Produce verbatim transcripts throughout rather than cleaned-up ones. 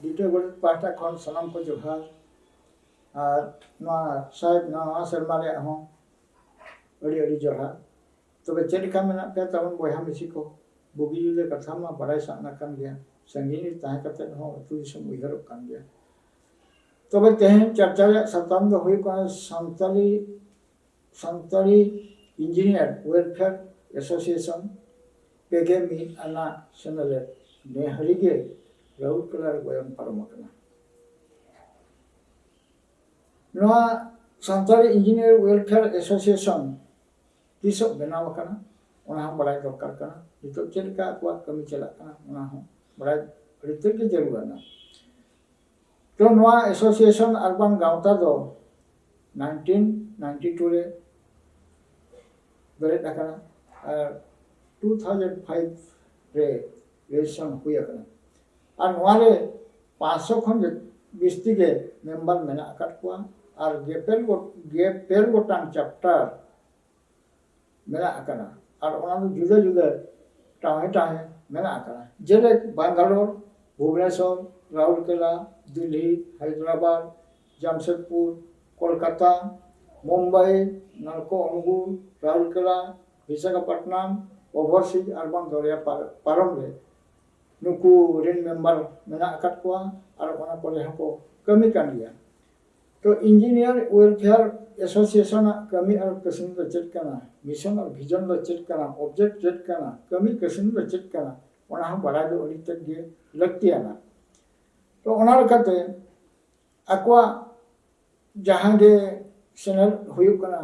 ᱰᱤᱴᱟᱹ ᱜᱚᱰᱮᱛ ᱯᱟᱦᱴᱟ ᱠᱷᱚᱱ ᱥᱟᱱᱟᱢ ᱠᱚ ᱡᱚᱦᱟᱨ᱾ ᱟᱨ ᱱᱚᱣᱟ ᱥᱟᱦᱮᱵ ᱱᱟᱣᱟ ᱥᱮᱨᱢᱟ ᱨᱮᱭᱟᱜ ᱦᱚᱸ ᱟᱹᱰᱤ ᱟᱹᱰᱤ ᱡᱚᱦᱟᱨ᱾ ᱛᱚᱵᱮ ᱪᱮᱫ ᱞᱮᱠᱟ ᱢᱮᱱᱟᱜ ᱯᱮᱭᱟ ᱛᱟᱵᱚᱱ ᱵᱚᱭᱦᱟ ᱢᱤᱥᱤ ᱠᱚ? ᱵᱩᱜᱤ ᱡᱩᱫᱟᱹ ᱠᱟᱛᱷᱟ ᱢᱟ ᱵᱟᱲᱟᱭ ᱥᱟᱱᱟ ᱠᱟᱱ ᱜᱮᱭᱟ, ᱥᱟᱺᱜᱤᱧ ᱨᱮ ᱛᱟᱦᱮᱸ ᱠᱟᱛᱮ ᱦᱚᱸ ᱟᱹᱛᱩ ᱫᱤᱥᱚᱢ ᱩᱭᱦᱟᱹᱨᱚᱜ ᱠᱟᱱ ᱜᱮᱭᱟ᱾ ᱛᱚᱵᱮ ᱛᱮᱦᱮᱧ ᱪᱟᱨᱪᱟ ᱨᱮᱭᱟᱜ ᱥᱟᱛᱟᱢ ᱫᱚ ᱦᱩᱭᱩᱜ ᱠᱟᱱᱟ Santali Santali engineer welfare association ᱯᱮᱜᱮ ᱢᱤᱫ ᱟᱱᱟᱜ ᱥᱮᱱᱮᱞᱮᱫ ᱱᱮᱦᱟᱹᱞᱤ ᱜᱮ ᱨᱟᱩᱨᱠᱮᱞᱟ ᱨᱮ ᱜᱚᱭᱚᱱ ᱯᱟᱨᱚᱢ ᱟᱠᱟᱱᱟ᱾ ᱱᱚᱣᱟ ᱥᱟᱱᱛᱟᱲᱤ ᱤᱧᱡᱤᱱᱤᱭᱟᱨ ᱳᱭᱮᱞᱯᱷᱮᱭᱟᱨ ᱮᱥᱳᱥᱤᱭᱮᱥᱚᱱ ᱛᱤᱥᱚᱜ ᱵᱮᱱᱟᱣ ᱟᱠᱟᱱᱟ, ᱚᱱᱟ ᱦᱚᱸ ᱵᱟᱲᱟᱭ ᱫᱚᱨᱠᱟᱨ ᱠᱟᱱᱟ᱾ ᱱᱤᱛᱚᱜ ᱪᱮᱫ ᱞᱮᱠᱟ ᱟᱠᱚᱣᱟᱜ ᱠᱟᱹᱢᱤ ᱪᱟᱞᱟᱜ ᱠᱟᱱᱟ, ᱚᱱᱟ ᱦᱚᱸ ᱵᱟᱲᱟᱭ ᱟᱹᱰᱤ ᱛᱮᱫ ᱜᱮ ᱡᱟᱹᱨᱩᱲ ᱟᱱᱟ᱾ ᱛᱚ ᱱᱚᱣᱟ ᱮᱥᱳᱥᱤᱭᱮᱥᱚᱱ ᱟᱨ ᱵᱟᱝ ᱜᱟᱶᱛᱟ ᱫᱚ ᱱᱟᱭᱤᱱᱴᱤᱱ ᱱᱟᱭᱤᱱᱴᱤ ᱴᱩ ᱨᱮ ᱵᱮᱨᱮᱫ ᱟᱠᱟᱱᱟ ᱟᱨ ᱴᱩ ᱛᱷᱟᱣᱡᱮᱱᱰ ᱯᱷᱟᱭᱤᱵᱷ ᱨᱮ ᱨᱮᱡᱤᱥᱴᱨᱮᱥᱚᱱ ᱦᱩᱭ ᱟᱠᱟᱱᱟ᱾ ᱟᱨ ᱱᱚᱣᱟ ᱨᱮ ᱯᱟᱸᱪᱥᱚ ᱠᱷᱚᱱ ᱵᱤᱥᱛᱤ ᱜᱮ ᱢᱮᱢᱵᱟᱨ ᱢᱮᱱᱟᱜ ᱟᱠᱟᱫ ᱠᱚᱣᱟ ᱟᱨ ᱜᱮᱯᱮᱞ ᱜᱚ- ᱜᱮᱯᱮᱞ ᱜᱚᱴᱟᱝ ᱪᱟᱯᱴᱟᱨ ᱢᱮᱱᱟᱜ ᱟᱠᱟᱱᱟ᱾ ᱟᱨ ᱚᱱᱟ ᱫᱚ ᱡᱩᱫᱟᱹ ᱡᱩᱫᱟᱹ ᱴᱟᱶᱦᱮ ᱴᱟᱶᱦᱮ ᱢᱮᱱᱟᱜ ᱟᱠᱟᱱᱟ, ᱡᱮᱞᱮᱠ ᱵᱟᱝᱜᱟᱞᱳᱨ, ᱵᱷᱩᱵᱽᱱᱮᱥᱚᱨ, ᱨᱟᱩᱨᱠᱮᱞᱟ, ᱫᱤᱞᱞᱤ, ᱦᱟᱭᱫᱨᱟᱵᱟᱫᱽ, ᱡᱟᱢᱥᱮᱫᱽᱯᱩᱨ, ᱠᱳᱞᱠᱟᱛᱟ, ᱢᱩᱢᱵᱟᱭ, ᱱᱟᱞᱠᱳ ᱚᱱᱜᱩᱞ, ᱨᱟᱩᱨᱠᱮᱞᱟ, ᱵᱤᱥᱟᱠᱷᱟᱯᱟᱴᱱᱟᱢ, ᱳᱵᱷᱟᱨᱥᱤᱡᱽ ᱟᱨ ᱵᱟᱝ ᱫᱚᱨᱭᱟ ᱯᱟᱨ- ᱯᱟᱨᱚᱢ ᱨᱮ ᱱᱩᱠᱩ ᱨᱮᱱ ᱢᱮᱢᱵᱟᱨ ᱢᱮᱱᱟᱜ ᱟᱠᱟᱫ ᱠᱚᱣᱟ ᱟᱨ ᱚᱱᱟ ᱠᱚᱨᱮ ᱦᱚᱸᱠᱚ ᱠᱟᱹᱢᱤ ᱠᱟᱱ ᱜᱮᱭᱟ᱾ ᱛᱚ ᱤᱧᱡᱤᱱᱤᱭᱟᱨ ᱳᱭᱮᱞᱯᱷᱮᱭᱟᱨ ᱮᱥᱳᱥᱤᱭᱮᱥᱚᱱ ᱟᱜ ᱠᱟᱹᱢᱤ ᱟᱨ ᱠᱟᱹᱥᱱᱤ ᱫᱚ ᱪᱮᱫ ᱠᱟᱱᱟ, ᱢᱤᱥᱚᱱ ᱟᱨ ᱵᱷᱤᱡᱚᱱ ᱫᱚ ᱪᱮᱫ ᱠᱟᱱᱟ, ᱚᱵᱡᱮᱠᱴ ᱪᱮᱫ ᱠᱟᱱᱟ, ᱠᱟᱹᱢᱤ ᱠᱟᱹᱥᱱᱤ ᱫᱚ ᱪᱮᱫ ᱠᱟᱱᱟ, ᱚᱱᱟ ᱦᱚᱸ ᱵᱟᱲᱟᱭ ᱫᱚ ᱟᱹᱰᱤ ᱛᱮᱫ ᱜᱮ ᱞᱟᱹᱠᱛᱤᱭᱟᱱᱟ᱾ ᱛᱚ ᱚᱱᱟ ᱞᱮᱠᱟᱛᱮ ᱟᱠᱚᱣᱟᱜ ᱡᱟᱦᱟᱸ ᱜᱮ ᱥᱮᱱᱮᱞ ᱦᱩᱭᱩᱜ ᱠᱟᱱᱟ,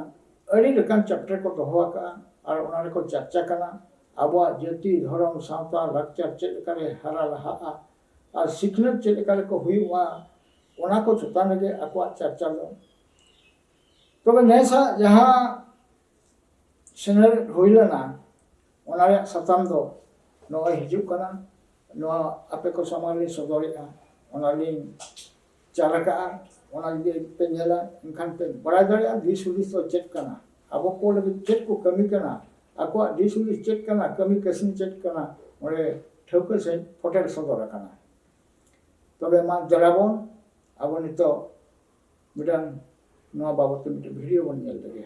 ᱟᱹᱰᱤ ᱞᱮᱠᱟᱱ ᱪᱮᱯᱴᱟᱨ ᱠᱚ ᱫᱚᱦᱚ ᱟᱠᱟᱫᱼᱟ ᱟᱨ ᱚᱱᱟ ᱨᱮᱠᱚ ᱪᱟᱨᱪᱟ ᱠᱟᱱᱟ᱾ ᱟᱵᱚᱣᱟᱜ ᱡᱟᱹᱛᱤ, ᱫᱷᱚᱨᱚᱢ, ᱥᱟᱶᱛᱟ, ᱞᱟᱠᱪᱟᱨ ᱪᱮᱫ ᱞᱮᱠᱟᱨᱮ ᱦᱟᱨᱟ ᱞᱟᱦᱟᱜᱼᱟ ᱟᱨ ᱥᱤᱠᱷᱱᱟᱹᱛ ᱪᱮᱫ ᱞᱮᱠᱟ ᱨᱮᱠᱚ ᱦᱩᱭᱩᱜᱼᱟ, ᱚᱱᱟ ᱠᱚ ᱪᱮᱛᱟᱱ ᱨᱮᱜᱮ ᱟᱠᱚᱣᱟᱜ ᱪᱟᱨᱪᱟ ᱫᱚ᱾ ᱛᱚᱵᱮ ᱱᱮᱥᱟᱜ ᱡᱟᱦᱟᱸ ᱥᱮᱱᱮᱞ ᱦᱩᱭ ᱞᱮᱱᱟ, ᱚᱱᱟ ᱨᱮᱭᱟᱜ ᱥᱟᱛᱟᱢ ᱫᱚ ᱱᱚᱜᱼᱚᱭ ᱦᱤᱡᱩᱜ ᱠᱟᱱᱟ᱾ ᱱᱚᱣᱟ ᱟᱯᱮ ᱠᱚ ᱥᱟᱢᱟᱝ ᱨᱮ ᱥᱚᱫᱚᱨᱮᱜᱼᱟ, ᱚᱱᱟ ᱞᱤᱧ ᱪᱟᱞ ᱟᱠᱟᱜᱼᱟ᱾ ᱚᱱᱟ ᱡᱩᱫᱤ ᱯᱮ ᱧᱮᱞᱟ, ᱮᱱᱠᱷᱟᱱ ᱯᱮ ᱵᱟᱲᱟᱭ ᱫᱟᱲᱮᱭᱟᱜᱼᱟ ᱫᱤᱥ ᱦᱩᱫᱤᱥ ᱫᱚ ᱪᱮᱫ ᱠᱟᱱᱟ, ᱟᱵᱚ ᱠᱚ ᱞᱟᱹᱜᱤᱫ ᱪᱮᱫ ᱠᱚ ᱠᱟᱹᱢᱤ ᱠᱟᱱᱟ, ᱟᱠᱚᱣᱟᱜ ᱫᱤᱥ ᱦᱩᱫᱤᱥ ᱪᱮᱫ ᱠᱟᱱᱟ, ᱠᱟᱹᱢᱤ ᱠᱟᱹᱥᱱᱤ ᱪᱮᱫ ᱠᱟᱱᱟ, ᱚᱸᱰᱮ ᱴᱷᱟᱹᱣᱠᱟᱹ ᱥᱟᱺᱦᱤᱡ ᱯᱷᱚᱴᱮᱞ ᱥᱚᱫᱚᱨ ᱟᱠᱟᱱᱟ᱾ ᱛᱚᱵᱮ ᱢᱟ ᱫᱮᱞᱟ ᱵᱚᱱ ᱟᱵᱚ ᱱᱤᱛᱚᱜ ᱢᱤᱫᱴᱟᱝ ᱱᱚᱣᱟ ᱵᱟᱵᱚᱛ ᱛᱮ ᱢᱤᱫᱴᱟᱝ ᱵᱷᱤᱰᱤᱭᱳ ᱵᱚᱱ ᱧᱮᱞ ᱞᱮᱜᱮ᱾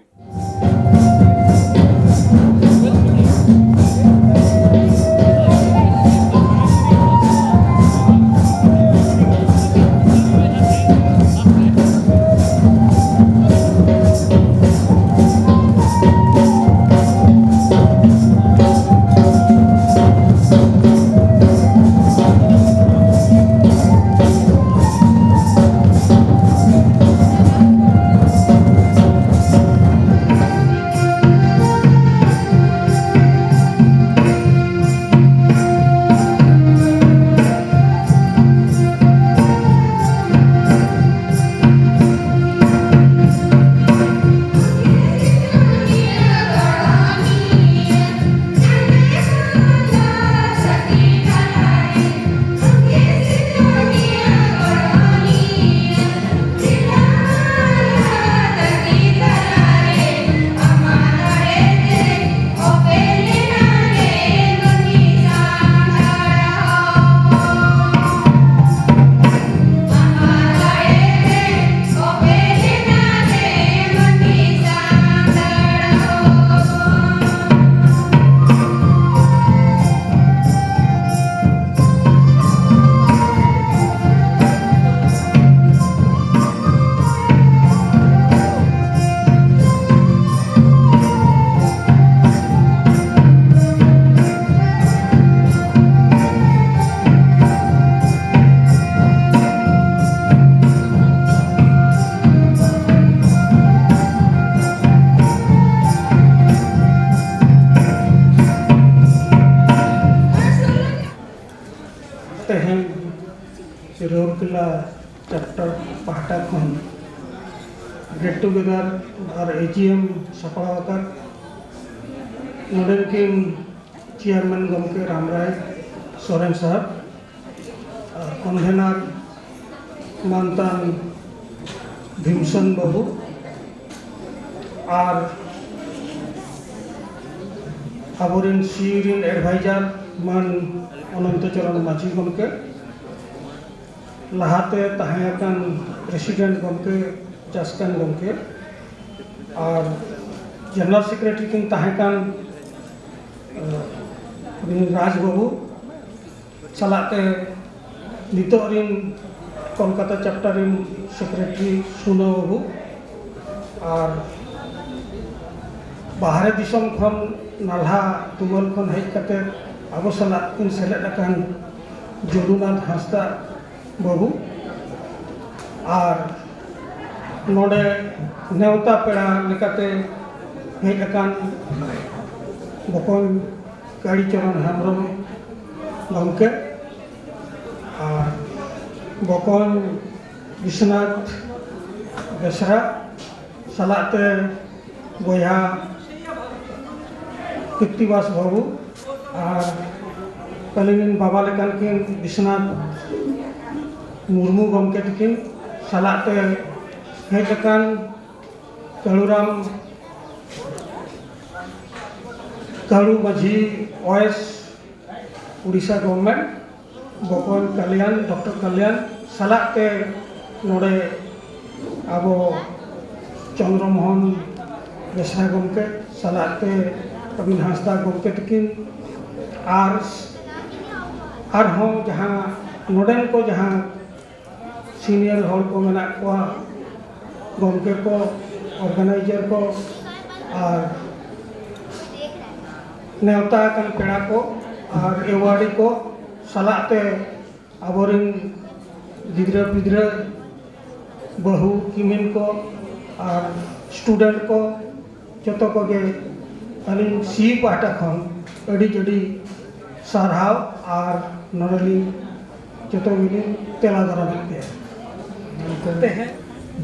ᱛᱮᱦᱮᱧ ᱨᱟᱩᱨᱠᱮᱞᱟ ᱪᱮᱯᱴᱟᱨ ᱯᱟᱦᱴᱟ ᱠᱷᱚᱱ ᱜᱮᱴ ᱴᱩᱜᱮᱫᱟᱨ ᱟᱨ ᱮᱡᱤᱮᱢ ᱥᱟᱯᱲᱟᱣ ᱟᱠᱟᱫ ᱱᱚᱰᱮᱱ ᱠᱤᱱ ᱪᱮᱭᱟᱨᱢᱮᱱ ᱜᱚᱢᱠᱮ ᱨᱟᱢᱨᱟᱭ ᱥᱚᱨᱮᱱ ᱥᱟᱦᱮᱵᱽ, ᱟᱨ ᱠᱚᱱᱵᱷᱮᱱᱟᱨ ᱢᱟᱱᱛᱟᱱ ᱵᱷᱤᱢᱥᱚᱱ ᱵᱟᱹᱵᱩ, ᱟᱨ ᱟᱵᱚᱨᱮᱱ ᱥᱤᱭᱩᱨᱤᱱ ᱮᱰᱵᱷᱟᱭᱡᱟᱨ ᱢᱟᱱ ᱚᱱᱚᱱᱛᱚ ᱪᱚᱨᱚᱱ ᱢᱟᱹᱡᱷᱤ ᱜᱚᱢᱠᱮ, ᱞᱟᱦᱟᱛᱮ ᱛᱟᱦᱮᱸ ᱟᱠᱟᱱ ᱯᱨᱮᱥᱤᱰᱮᱱᱴ ᱜᱚᱢᱠᱮ, ᱪᱟᱥᱠᱟᱱ ᱜᱚᱢᱠᱮ, ᱟᱨ ᱡᱮᱱᱟᱨᱮᱞ ᱥᱮᱠᱨᱮᱴᱟᱨᱤ ᱠᱤᱱ ᱛᱟᱦᱮᱸ ᱠᱟᱱ ᱨᱟᱡᱽ ᱵᱟᱹᱵᱩ ᱥᱟᱞᱟᱜ ᱛᱮ ᱱᱤᱛᱚᱜ ᱨᱤᱱ ᱠᱳᱞᱠᱟᱛᱟ ᱪᱮᱯᱴᱟᱨ ᱨᱤᱱ ᱥᱮᱠᱨᱮᱴᱟᱨᱤ ᱥᱩᱱᱟᱹ ᱵᱟᱹᱵᱩ ᱟᱨ ᱵᱟᱦᱨᱮ ᱫᱤᱥᱚᱢ ᱠᱷᱚᱱ ᱱᱟᱞᱦᱟ ᱛᱩᱢᱟᱹᱞ ᱠᱷᱚᱱ ᱦᱮᱡ ᱠᱟᱛᱮ ᱟᱵᱚ ᱥᱟᱞᱟᱜ ᱠᱤᱱ ᱥᱮᱞᱮᱫ ᱟᱠᱟᱱ ᱡᱚᱫᱩᱱᱟᱛᱷ ᱦᱟᱸᱥᱫᱟ ᱵᱟᱹᱵᱩ ᱟᱨ ᱱᱚᱰᱮ ᱱᱮᱣᱛᱟ ᱯᱮᱲᱟ ᱞᱮᱠᱟᱛᱮ ᱦᱮᱡ ᱟᱠᱟᱱ ᱵᱚᱠᱚᱧ ᱠᱟᱲᱤᱪᱚᱨᱚᱱ ᱦᱮᱢᱵᱨᱚᱢ ᱜᱚᱢᱠᱮ ᱟᱨ ᱵᱚᱠᱚᱧ ᱵᱤᱥᱱᱟᱛᱷ ᱵᱮᱥᱨᱟ ᱥᱟᱞᱟᱜ ᱛᱮ ᱵᱚᱭᱦᱟ ᱠᱤᱨᱛᱤᱵᱟᱥ ᱵᱟᱹᱵᱩ ᱟᱨ ᱟᱹᱞᱤᱧ ᱨᱮᱱ ᱵᱟᱵᱟ ᱞᱮᱠᱟᱱ ᱠᱤᱱ ᱵᱤᱥᱱᱟᱛᱷ ᱢᱩᱨᱢᱩ ᱜᱚᱢᱠᱮ ᱛᱟᱹᱠᱤᱱ ᱥᱟᱞᱟᱜ ᱛᱮ ᱦᱮᱡ ᱟᱠᱟᱱ ᱠᱟᱹᱲᱩᱨᱟᱢ ᱠᱟᱹᱲᱩ ᱢᱟᱹᱡᱷᱤ ᱚᱭᱮᱥ ᱩᱲᱤᱥᱥᱟ ᱜᱚᱵᱷᱚᱨᱱᱢᱮᱱᱴ ᱵᱚᱠᱚᱧ ᱠᱟᱞᱭᱟᱱ, ᱰᱚᱠᱴᱚᱨ ᱠᱟᱞᱭᱟᱱ ᱥᱟᱞᱟᱜ ᱛᱮ ᱱᱚᱰᱮ ᱟᱵᱚ ᱪᱚᱱᱫᱨᱚ ᱢᱳᱦᱚᱱ ᱵᱮᱥᱨᱟ ᱜᱚᱢᱠᱮ ᱥᱟᱞᱟᱜ ᱛᱮ ᱨᱚᱵᱤᱱ ᱦᱟᱸᱥᱫᱟ ᱜᱚᱢᱠᱮ ᱛᱟᱹᱠᱤᱱ ᱟᱨ ᱟᱨᱦᱚᱸ ᱡᱟᱦᱟᱸ ᱱᱚᱰᱮᱱ ᱠᱚ ᱡᱟᱦᱟᱸ ᱥᱤᱱᱤᱭᱟᱨ ᱦᱚᱲ ᱠᱚ ᱢᱮᱱᱟᱜ ᱠᱚᱣᱟ, ᱜᱚᱢᱠᱮ ᱠᱚ, ᱚᱨᱜᱟᱱᱟᱭᱡᱟᱨ ᱠᱚ ᱟᱨ ᱱᱮᱣᱛᱟ ᱟᱠᱟᱱ ᱯᱮᱲᱟ ᱠᱚ ᱟᱨ ᱮᱣᱟᱨᱰᱤ ᱠᱚ ᱥᱟᱞᱟᱜ ᱛᱮ ᱟᱵᱚᱨᱮᱱ ᱜᱤᱫᱽᱨᱟᱹ ᱯᱤᱫᱽᱨᱟᱹ, ᱵᱟᱹᱦᱩ ᱠᱤᱢᱤᱱ ᱠᱚ ᱟᱨ ᱥᱴᱩᱰᱮᱱᱴ ᱠᱚ ᱡᱚᱛᱚ ᱠᱚᱜᱮ ᱟᱹᱞᱤᱧ ᱥᱤ ᱯᱟᱦᱴᱟ ᱠᱷᱚᱱ ᱟᱹᱰᱤ ᱟᱹᱰᱤ ᱥᱟᱨᱦᱟᱣ ᱟᱨ ᱱᱚᱰᱮᱞᱤᱧ ᱡᱚᱛᱚ ᱜᱮᱞᱤᱧ ᱛᱮᱞᱟ ᱫᱟᱨᱟᱢᱮᱫ ᱯᱮᱭᱟ᱾ ᱛᱮᱦᱮᱧ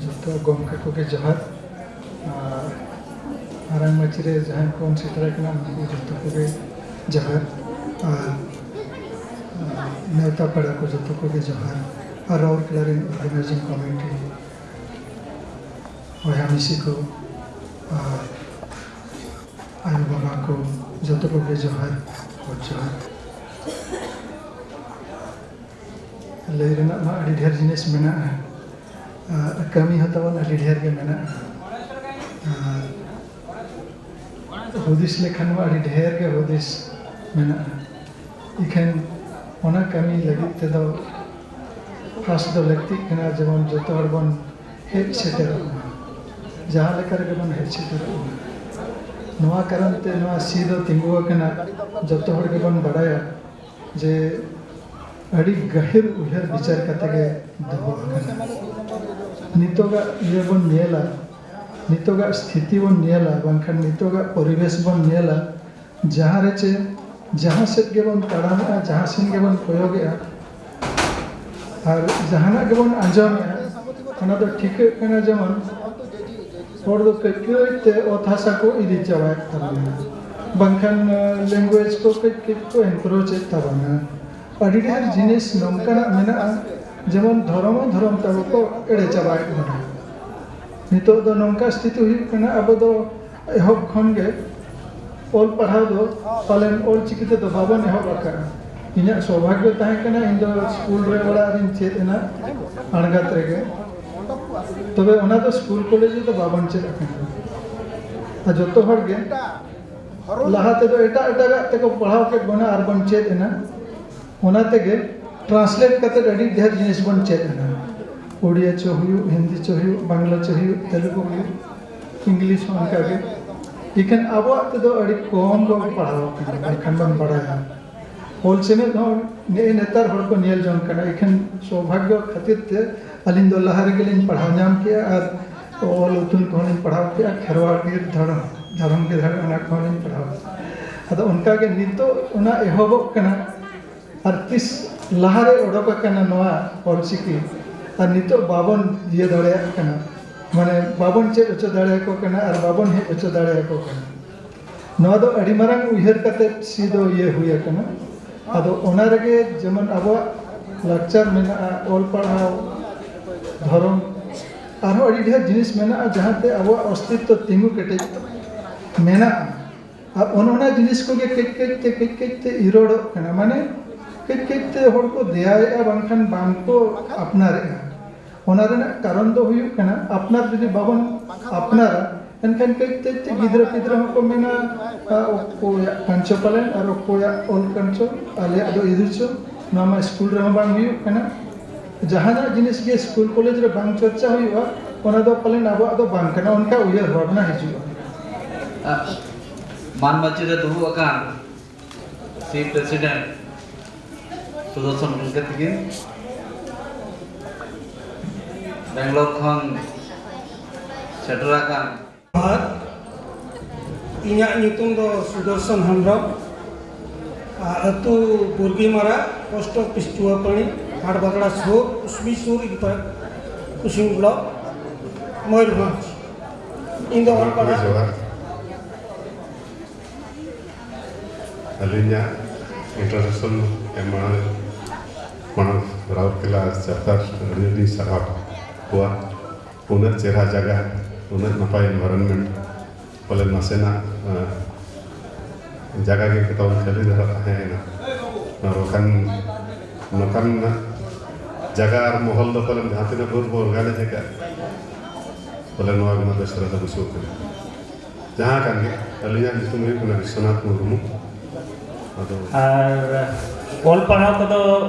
ᱡᱚᱛᱚ ᱜᱚᱢᱠᱮ ᱠᱚᱜᱮ ᱡᱚᱦᱟᱨ᱾ ᱟᱨ ᱢᱟᱨᱟᱝ ᱢᱟᱹᱪᱤ ᱨᱮ ᱡᱟᱦᱟᱸᱭ ᱠᱚ ᱥᱮᱴᱮᱨ ᱟᱠᱟᱱᱟ, ᱩᱱᱠᱩ ᱡᱚᱛᱚ ᱠᱚᱜᱮ ᱡᱚᱦᱟᱨ᱾ ᱟᱨ ᱱᱮᱣᱛᱟ ᱯᱮᱲᱟ ᱠᱚ ᱡᱚᱛᱚ ᱠᱚᱜᱮ ᱡᱚᱦᱟᱨ᱾ ᱟᱨ ᱨᱟᱩᱨᱠᱮᱞᱟ ᱨᱮᱱ ᱚᱨᱜᱟᱱᱟᱭᱡᱤᱝ ᱠᱚᱢᱤᱴᱤ, ᱵᱚᱭᱦᱟ ᱢᱤᱥᱤ ᱠᱚ, ᱟᱨ ᱟᱭᱳ ᱵᱟᱵᱟ ᱠᱚ, ᱡᱚᱛᱚ ᱠᱚᱜᱮ ᱡᱚᱦᱟᱨ, ᱜᱚᱰ ᱡᱚᱦᱟᱨ᱾ ᱞᱟᱹᱭ ᱨᱮᱱᱟᱜ ᱢᱟ ᱟᱹᱰᱤ ᱰᱷᱮᱨ ᱡᱤᱱᱤᱥ ᱢᱮᱱᱟᱜᱼᱟ, ᱟᱨ ᱠᱟᱹᱢᱤ ᱦᱚᱸ ᱛᱟᱵᱚᱱ ᱟᱹᱰᱤ ᱰᱷᱮᱨ ᱜᱮ ᱢᱮᱱᱟᱜᱼᱟ, ᱟᱨ ᱦᱩᱫᱤᱥ ᱞᱮᱠᱷᱟᱱ ᱢᱟ ᱟᱹᱰᱤ ᱰᱷᱮᱨ ᱜᱮ ᱦᱩᱫᱤᱥ ᱢᱮᱱᱟᱜᱼᱟ᱾ ᱤᱠᱷᱟᱹᱱ ᱚᱱᱟ ᱠᱟᱹᱢᱤ ᱞᱟᱹᱜᱤᱫ ᱛᱮᱫᱚ first ᱫᱚ ᱞᱟᱹᱠᱛᱤᱜ ᱠᱟᱱᱟ ᱡᱮᱢᱚᱱ ᱡᱚᱛᱚ ᱦᱚᱲ ᱵᱚᱱ ᱦᱮᱡ ᱥᱮᱴᱮᱨᱚᱜ ᱢᱟ᱾ ᱡᱟᱦᱟᱸ ᱞᱮᱠᱟ ᱨᱮᱜᱮ ᱵᱚᱱ ᱦᱮᱡ ᱥᱮᱴᱮᱨᱚᱜ ᱢᱟ᱾ ᱱᱚᱣᱟ ᱠᱟᱨᱚᱱ ᱛᱮ ᱱᱚᱣᱟ ᱥᱤ ᱫᱚ ᱛᱤᱸᱜᱩ ᱟᱠᱟᱱᱟ, ᱡᱚᱛᱚ ᱦᱚᱲ ᱜᱮᱵᱚᱱ ᱵᱟᱲᱟᱭᱟ ᱡᱮ ᱟᱹᱰᱤ ᱜᱟᱹᱦᱤᱨ ᱩᱭᱦᱟᱹᱨ ᱵᱤᱪᱟᱹᱨ ᱠᱟᱛᱮ ᱜᱮ ᱫᱚᱦᱚ ᱟᱠᱟᱱᱟ᱾ ᱱᱤᱛᱚᱜᱟᱜ ᱤᱭᱟᱹ ᱵᱚᱱ ᱧᱮᱞᱟ, ᱱᱤᱛᱚᱜᱟᱜ ᱥᱛᱷᱤᱛᱤ ᱵᱚᱱ ᱧᱮᱞᱟ, ᱵᱟᱝᱠᱷᱟᱱ ᱱᱤᱛᱚᱜᱟᱜ ᱯᱚᱨᱤᱵᱮᱥ ᱵᱚᱱ ᱧᱮᱞᱟ, ᱡᱟᱦᱟᱸ ᱨᱮ ᱪᱮ ᱡᱟᱦᱟᱸ ᱥᱮᱫ ᱜᱮᱵᱚᱱ ᱛᱟᱲᱟᱢᱮᱜᱼᱟ, ᱡᱟᱦᱟᱸ ᱥᱮᱫ ᱜᱮᱵᱚᱱ ᱠᱚᱭᱚᱜᱮᱜᱼᱟ, ᱟᱨ ᱡᱟᱦᱟᱱᱟᱜ ᱜᱮᱵᱚᱱ ᱟᱸᱡᱚᱢᱮᱜᱼᱟ, ᱚᱱᱟ ᱫᱚ ᱴᱷᱤᱠᱟᱹᱜ ᱠᱟᱱᱟ ᱡᱮᱢᱚᱱ ᱦᱚᱲ ᱫᱚ ᱠᱟᱹᱡ ᱠᱟᱹᱡ ᱛᱮ ᱚᱛ ᱦᱟᱥᱟ ᱠᱚ ᱤᱫᱤ ᱪᱟᱵᱟᱭᱮᱫ ᱛᱟᱵᱚᱱᱟ, ᱵᱟᱝᱠᱷᱟᱱ ᱞᱮᱝᱜᱩᱭᱮᱡᱽ ᱠᱚ ᱠᱟᱹᱡ ᱠᱟᱹᱡ ᱠᱚ ᱮᱱᱠᱨᱳᱪᱮᱫ ᱛᱟᱵᱚᱱᱟ᱾ ᱟᱹᱰᱤ ᱰᱷᱮᱨ ᱡᱤᱱᱤᱥ ᱱᱚᱝᱠᱟᱱᱟᱜ ᱢᱮᱱᱟᱜᱼᱟ, ᱡᱮᱢᱚᱱ ᱫᱷᱚᱨᱚᱢ ᱦᱚᱸ ᱫᱷᱚᱨᱚᱢ ᱛᱟᱵᱚ ᱠᱚ ᱮᱲᱮ ᱪᱟᱵᱟᱭᱮᱫ ᱵᱚᱱᱟ᱾ ᱱᱤᱛᱚᱜ ᱫᱚ ᱱᱚᱝᱠᱟ ᱥᱛᱷᱤᱛᱤ ᱦᱩᱭᱩᱜ ᱠᱟᱱᱟ, ᱟᱵᱚ ᱫᱚ ᱮᱦᱚᱵ ᱠᱷᱚᱱ ᱜᱮ ᱚᱞ ᱯᱟᱲᱦᱟᱣ ᱫᱚ ᱯᱟᱞᱮᱱ ᱚᱞ ᱪᱤᱠᱤ ᱛᱮᱫᱚ ᱵᱟᱵᱚᱱ ᱮᱦᱚᱵ ᱟᱠᱟᱫᱼᱟ᱾ ᱤᱧᱟᱹᱜ ᱥᱳᱵᱷᱟᱜᱭᱚ ᱛᱟᱦᱮᱸ ᱠᱟᱱᱟ, ᱤᱧ ᱫᱚ ᱥᱠᱩᱞ ᱨᱮ ᱚᱲᱟᱜ ᱨᱤᱧ ᱪᱮᱫ ᱮᱱᱟ, ᱟᱬᱜᱟᱛ ᱨᱮᱜᱮ᱾ ᱛᱚᱵᱮ ᱚᱱᱟ ᱫᱚ ᱥᱠᱩᱞ ᱠᱚᱞᱮᱡᱽ ᱨᱮᱫᱚ ᱵᱟᱵᱚᱱ ᱪᱮᱫ ᱟᱠᱟᱱᱟ᱾ ᱟᱨ ᱡᱚᱛᱚ ᱦᱚᱲ ᱜᱮ ᱞᱟᱦᱟ ᱛᱮᱫᱚ ᱮᱴᱟᱜ ᱮᱴᱟᱜᱟᱜ ᱛᱮᱠᱚ ᱯᱟᱲᱦᱟᱣ ᱠᱮᱫ ᱵᱚᱱᱟ ᱟᱨ ᱵᱚᱱ ᱪᱮᱫ ᱮᱱᱟ᱾ ᱚᱱᱟ ᱛᱮᱜᱮ ᱴᱨᱟᱱᱥᱞᱮᱴ ᱠᱟᱛᱮ ᱟᱹᱰᱤ ᱰᱷᱮᱨ ᱡᱤᱱᱤᱥ ᱵᱚᱱ ᱪᱮᱫ ᱮᱱᱟ᱾ ᱩᱲᱤᱭᱟ ᱪᱚ ᱦᱩᱭᱩᱜ, ᱦᱤᱱᱫᱤ ᱪᱚ ᱦᱩᱭᱩᱜ, ᱵᱟᱝᱞᱟ ᱪᱚ ᱦᱩᱭᱩᱜ, ᱛᱮᱞᱮᱜᱩ ᱦᱩᱭᱩᱜ, ᱤᱝᱞᱤᱥ ᱦᱚᱸ ᱚᱱᱠᱟ ᱜᱮ᱾ ᱤᱠᱷᱟᱹᱱ ᱟᱵᱚᱣᱟᱜ ᱛᱮᱫᱚ ᱟᱹᱰᱤ ᱠᱚᱢ ᱜᱮ ᱯᱟᱲᱦᱟᱣ ᱟᱠᱟᱱᱟ, ᱵᱟᱝᱠᱷᱟᱱ ᱵᱚᱱ ᱵᱟᱲᱟᱭᱟ᱾ ᱚᱞ ᱪᱮᱢᱮᱫ ᱦᱚᱸ ᱱᱮᱜᱼᱮ ᱱᱮᱛᱟᱨ ᱦᱚᱲ ᱠᱚ ᱧᱮᱞ ᱡᱚᱝ ᱠᱟᱱᱟ᱾ ᱤᱠᱷᱟᱹᱱ ᱥᱳᱵᱷᱟᱜᱭᱚ ᱠᱷᱟᱹᱛᱤᱨ ᱛᱮ ᱟᱹᱞᱤᱧ ᱫᱚ ᱞᱟᱦᱟ ᱨᱮᱜᱮ ᱞᱤᱧ ᱯᱟᱲᱦᱟᱣ ᱧᱟᱢ ᱠᱮᱜᱼᱟ ᱟᱨ ᱚᱞ ᱩᱛᱩᱱ ᱠᱚᱦᱚᱸ ᱞᱤᱧ ᱯᱟᱲᱦᱟᱣ ᱠᱮᱜᱼᱟ, ᱠᱷᱮᱨᱣᱟᱲ ᱜᱤᱨ ᱫᱷᱚᱨᱚᱢ, ᱫᱷᱚᱨᱚᱢ ᱜᱤᱨ ᱫᱷᱚᱨᱚᱢ, ᱚᱱᱟ ᱠᱚᱦᱚᱸ ᱞᱤᱧ ᱯᱟᱲᱦᱟᱣ ᱠᱮᱜᱼᱟ᱾ ᱟᱫᱚ ᱚᱱᱠᱟ ᱜᱮ ᱱᱤᱛᱚᱜ ᱚᱱᱟ ᱮᱦᱚᱵᱚᱜ ᱠᱟᱱᱟ᱾ ᱟᱨ ᱛᱤᱥ ᱞᱟᱦᱟᱨᱮ ᱚᱰᱚᱠ ᱟᱠᱟᱱᱟ ᱱᱚᱣᱟ ᱚᱞᱪᱤᱠᱤ, ᱟᱨ ᱱᱤᱛᱚᱜ ᱵᱟᱵᱚᱱ ᱤᱭᱟᱹ ᱫᱟᱲᱮᱭᱟᱜ ᱠᱟᱱᱟ, ᱢᱟᱱᱮ ᱵᱟᱵᱚᱱ ᱪᱮᱫ ᱦᱚᱪᱚ ᱫᱟᱲᱮᱭᱟᱠᱚ ᱠᱟᱱᱟ ᱟᱨ ᱵᱟᱵᱚᱱ ᱦᱮᱡ ᱦᱚᱪᱚ ᱫᱟᱲᱮᱭᱟᱠᱚ ᱠᱟᱱᱟ᱾ ᱱᱚᱣᱟ ᱫᱚ ᱟᱹᱰᱤ ᱢᱟᱨᱟᱝ ᱩᱭᱦᱟᱹᱨ ᱠᱟᱛᱮ ᱥᱤ ᱫᱚ ᱤᱭᱟᱹ ᱦᱩᱭ ᱟᱠᱟᱱᱟ᱾ ᱟᱫᱚ ᱚᱱᱟ ᱨᱮᱜᱮ ᱡᱮᱢᱚᱱ ᱟᱵᱚᱣᱟᱜ ᱞᱟᱠᱪᱟᱨ ᱢᱮᱱᱟᱜᱼᱟ, ᱚᱞ ᱯᱟᱲᱦᱟᱣ, ᱫᱷᱚᱨᱚᱢ, ᱟᱨᱦᱚᱸ ᱟᱹᱰᱤ ᱰᱷᱮᱨ ᱡᱤᱱᱤᱥ ᱢᱮᱱᱟᱜᱼᱟ ᱡᱟᱦᱟᱸᱛᱮ ᱟᱵᱚᱣᱟᱜ ᱚᱥᱛᱤᱛᱛᱚ ᱛᱤᱸᱜᱩ ᱠᱮᱴᱮᱡ ᱢᱮᱱᱟᱜᱼᱟ᱾ ᱟᱨ ᱚᱱ ᱚᱱᱟ ᱡᱤᱱᱤᱥ ᱠᱚᱜᱮ ᱠᱟᱹᱡ ᱠᱟᱹᱡ ᱛᱮ ᱠᱟᱹᱡ ᱠᱟᱹᱡ ᱛᱮ ᱤᱨᱚᱲᱚᱜ ᱠᱟᱱᱟ, ᱢᱟᱱᱮ ᱠᱟᱹᱡ ᱠᱟᱹᱡ ᱛᱮ ᱦᱚᱲ ᱠᱚ ᱫᱮᱭᱟᱭᱮᱫᱼᱟ, ᱵᱟᱝᱠᱷᱟᱱ ᱵᱟᱝ ᱠᱚ ᱟᱯᱱᱟᱨᱮᱫᱼᱟ᱾ ᱚᱱᱟ ᱨᱮᱱᱟᱜ ᱠᱟᱨᱚᱱ ᱫᱚ ᱦᱩᱭᱩᱜ ᱠᱟᱱᱟ, ᱟᱯᱱᱟᱨ ᱡᱩᱫᱤ ᱵᱟᱵᱚᱱ ᱟᱯᱱᱟᱨᱟ, ᱮᱱᱠᱷᱟᱱ ᱠᱟᱹᱡ ᱠᱟᱹᱡ ᱛᱮ ᱜᱤᱫᱽᱨᱟᱹ ᱯᱤᱫᱽᱨᱟᱹ ᱦᱚᱸᱠᱚ ᱢᱮᱱᱟ, "ᱟ, ᱚᱠᱚᱭᱟᱜ ᱠᱟᱱ ᱪᱚ ᱯᱟᱞᱮᱱ ᱟᱨ ᱚᱠᱚᱭᱟᱜ ᱚᱞ ᱠᱟᱱ ᱪᱚ, ᱟᱞᱮᱭᱟᱜ ᱫᱚ ᱤᱫᱤ ᱪᱚ, ᱱᱚᱣᱟ ᱢᱟ ᱥᱠᱩᱞ ᱨᱮᱦᱚᱸ ᱵᱟᱝ ᱦᱩᱭᱩᱜ ᱠᱟᱱᱟ᱾" ᱡᱟᱦᱟᱱᱟᱜ ᱡᱤᱱᱤᱥ ᱜᱮ ᱥᱠᱩᱞ ᱠᱚᱞᱮᱡᱽ ᱨᱮ ᱵᱟᱝ ᱪᱚᱨᱪᱟ ᱦᱩᱭᱩᱜᱼᱟ, ᱚᱱᱟ ᱫᱚ ᱯᱟᱞᱮᱱ ᱟᱵᱚᱣᱟᱜ ᱫᱚ ᱵᱟᱝ ᱠᱟᱱᱟ, ᱚᱱᱠᱟ ᱩᱭᱦᱟᱹᱨ ᱵᱷᱟᱵᱽᱱᱟ ᱦᱤᱡᱩᱜᱼᱟ᱾ ᱢᱟᱱ ᱢᱟᱹᱪᱤ ᱨᱮ ᱫᱩᱲᱩᱵ ᱟᱠᱟᱱ ᱥᱤ ᱯᱨᱮᱥᱤᱰᱮᱱᱴ ᱥᱩᱫᱚᱨᱥᱚᱱ ᱜᱚᱢᱠᱮ ᱛᱤᱠᱤᱱ, ᱵᱮᱝᱜᱟᱞᱳᱨ ᱠᱷᱚᱱ ᱥᱮᱴᱮᱨ ᱟᱠᱟᱱ᱾ ᱟᱨ ᱤᱧᱟᱹᱜ ᱧᱩᱛᱩᱢ ᱫᱚ ᱥᱩᱫᱚᱨᱥᱚᱱ ᱦᱮᱢᱵᱨᱚᱢ, ᱟᱨ ᱟᱹᱛᱩ ᱵᱩᱨᱜᱤᱢᱟᱨᱟ, ᱯᱳᱥᱴ ᱚᱯᱷᱤᱥ ᱪᱩᱣᱟᱯᱟᱹᱲᱤ, ᱦᱟᱴᱵᱟᱜᱽᱲᱟ ᱥᱩᱨ, ᱩᱥᱵᱤ ᱥᱩᱨ ᱨᱮᱜᱮ ᱛᱟᱦᱮᱸ, ᱠᱩᱥᱤᱢ ᱵᱞᱚᱠ, ᱢᱚᱭᱩᱨᱵᱷᱚᱸᱡᱽ᱾ ᱤᱧ ᱫᱚ ᱚᱞ ᱯᱟᱲᱦᱟᱣ ᱡᱚᱦᱟᱨ᱾ ᱟᱹᱞᱤᱧᱟᱜ introduction ᱮᱢ ᱢᱟᱲᱟᱝ, ᱢᱟᱲᱟᱝ ᱨᱟᱩᱨᱠᱮᱞᱟ ᱪᱟᱯᱴᱟᱨ ᱟᱹᱰᱤ ᱟᱹᱰᱤ ᱥᱟᱨᱦᱟᱣ ᱠᱚᱣᱟ᱾ ᱩᱱᱟᱹᱜ ᱪᱮᱦᱨᱟ ᱡᱟᱭᱜᱟ, ᱩᱱᱟᱹᱜ ᱱᱟᱯᱟᱭ environment, ᱯᱟᱞᱮ ᱱᱟᱥᱮᱱᱟᱜ, ᱟᱸ, ᱡᱟᱭᱜᱟ ᱜᱮ ᱛᱟᱵᱚᱱ ᱠᱷᱟᱹᱞᱤ ᱫᱷᱟᱨᱟ ᱛᱟᱦᱮᱸᱭᱮᱱᱟ᱾ ᱟᱨ ᱵᱟᱠᱷᱟᱱ ᱱᱚᱝᱠᱟᱱ ᱡᱟᱭᱜᱟ ᱟᱨ ᱢᱚᱦᱚᱞ ᱫᱚ ᱯᱟᱞᱮᱱ ᱡᱟᱦᱟᱸ ᱛᱤᱱᱟᱹᱜ ᱵᱷᱳᱨ ᱵᱚ organize ᱟᱠᱟᱫ, ᱯᱟᱞᱮ ᱱᱚᱣᱟ ᱜᱮ ᱱᱟᱯᱟᱭ ᱥᱟᱨᱟ ᱫᱚ ᱵᱩᱡᱷᱟᱹᱣ ᱠᱟᱱᱟ᱾ ᱡᱟᱦᱟᱸ ᱠᱟᱱ ᱜᱮ, ᱟᱹᱞᱤᱧᱟᱜ ᱧᱩᱛᱩᱢ ᱦᱩᱭᱩᱜ ᱠᱟᱱᱟ ᱵᱤᱥᱥᱚᱱᱟᱛᱷ ᱢᱩᱨᱢᱩ᱾ ᱟᱫᱚ ᱟᱨ ᱚᱞ ᱯᱟᱲᱦᱟᱣ ᱠᱚᱫᱚ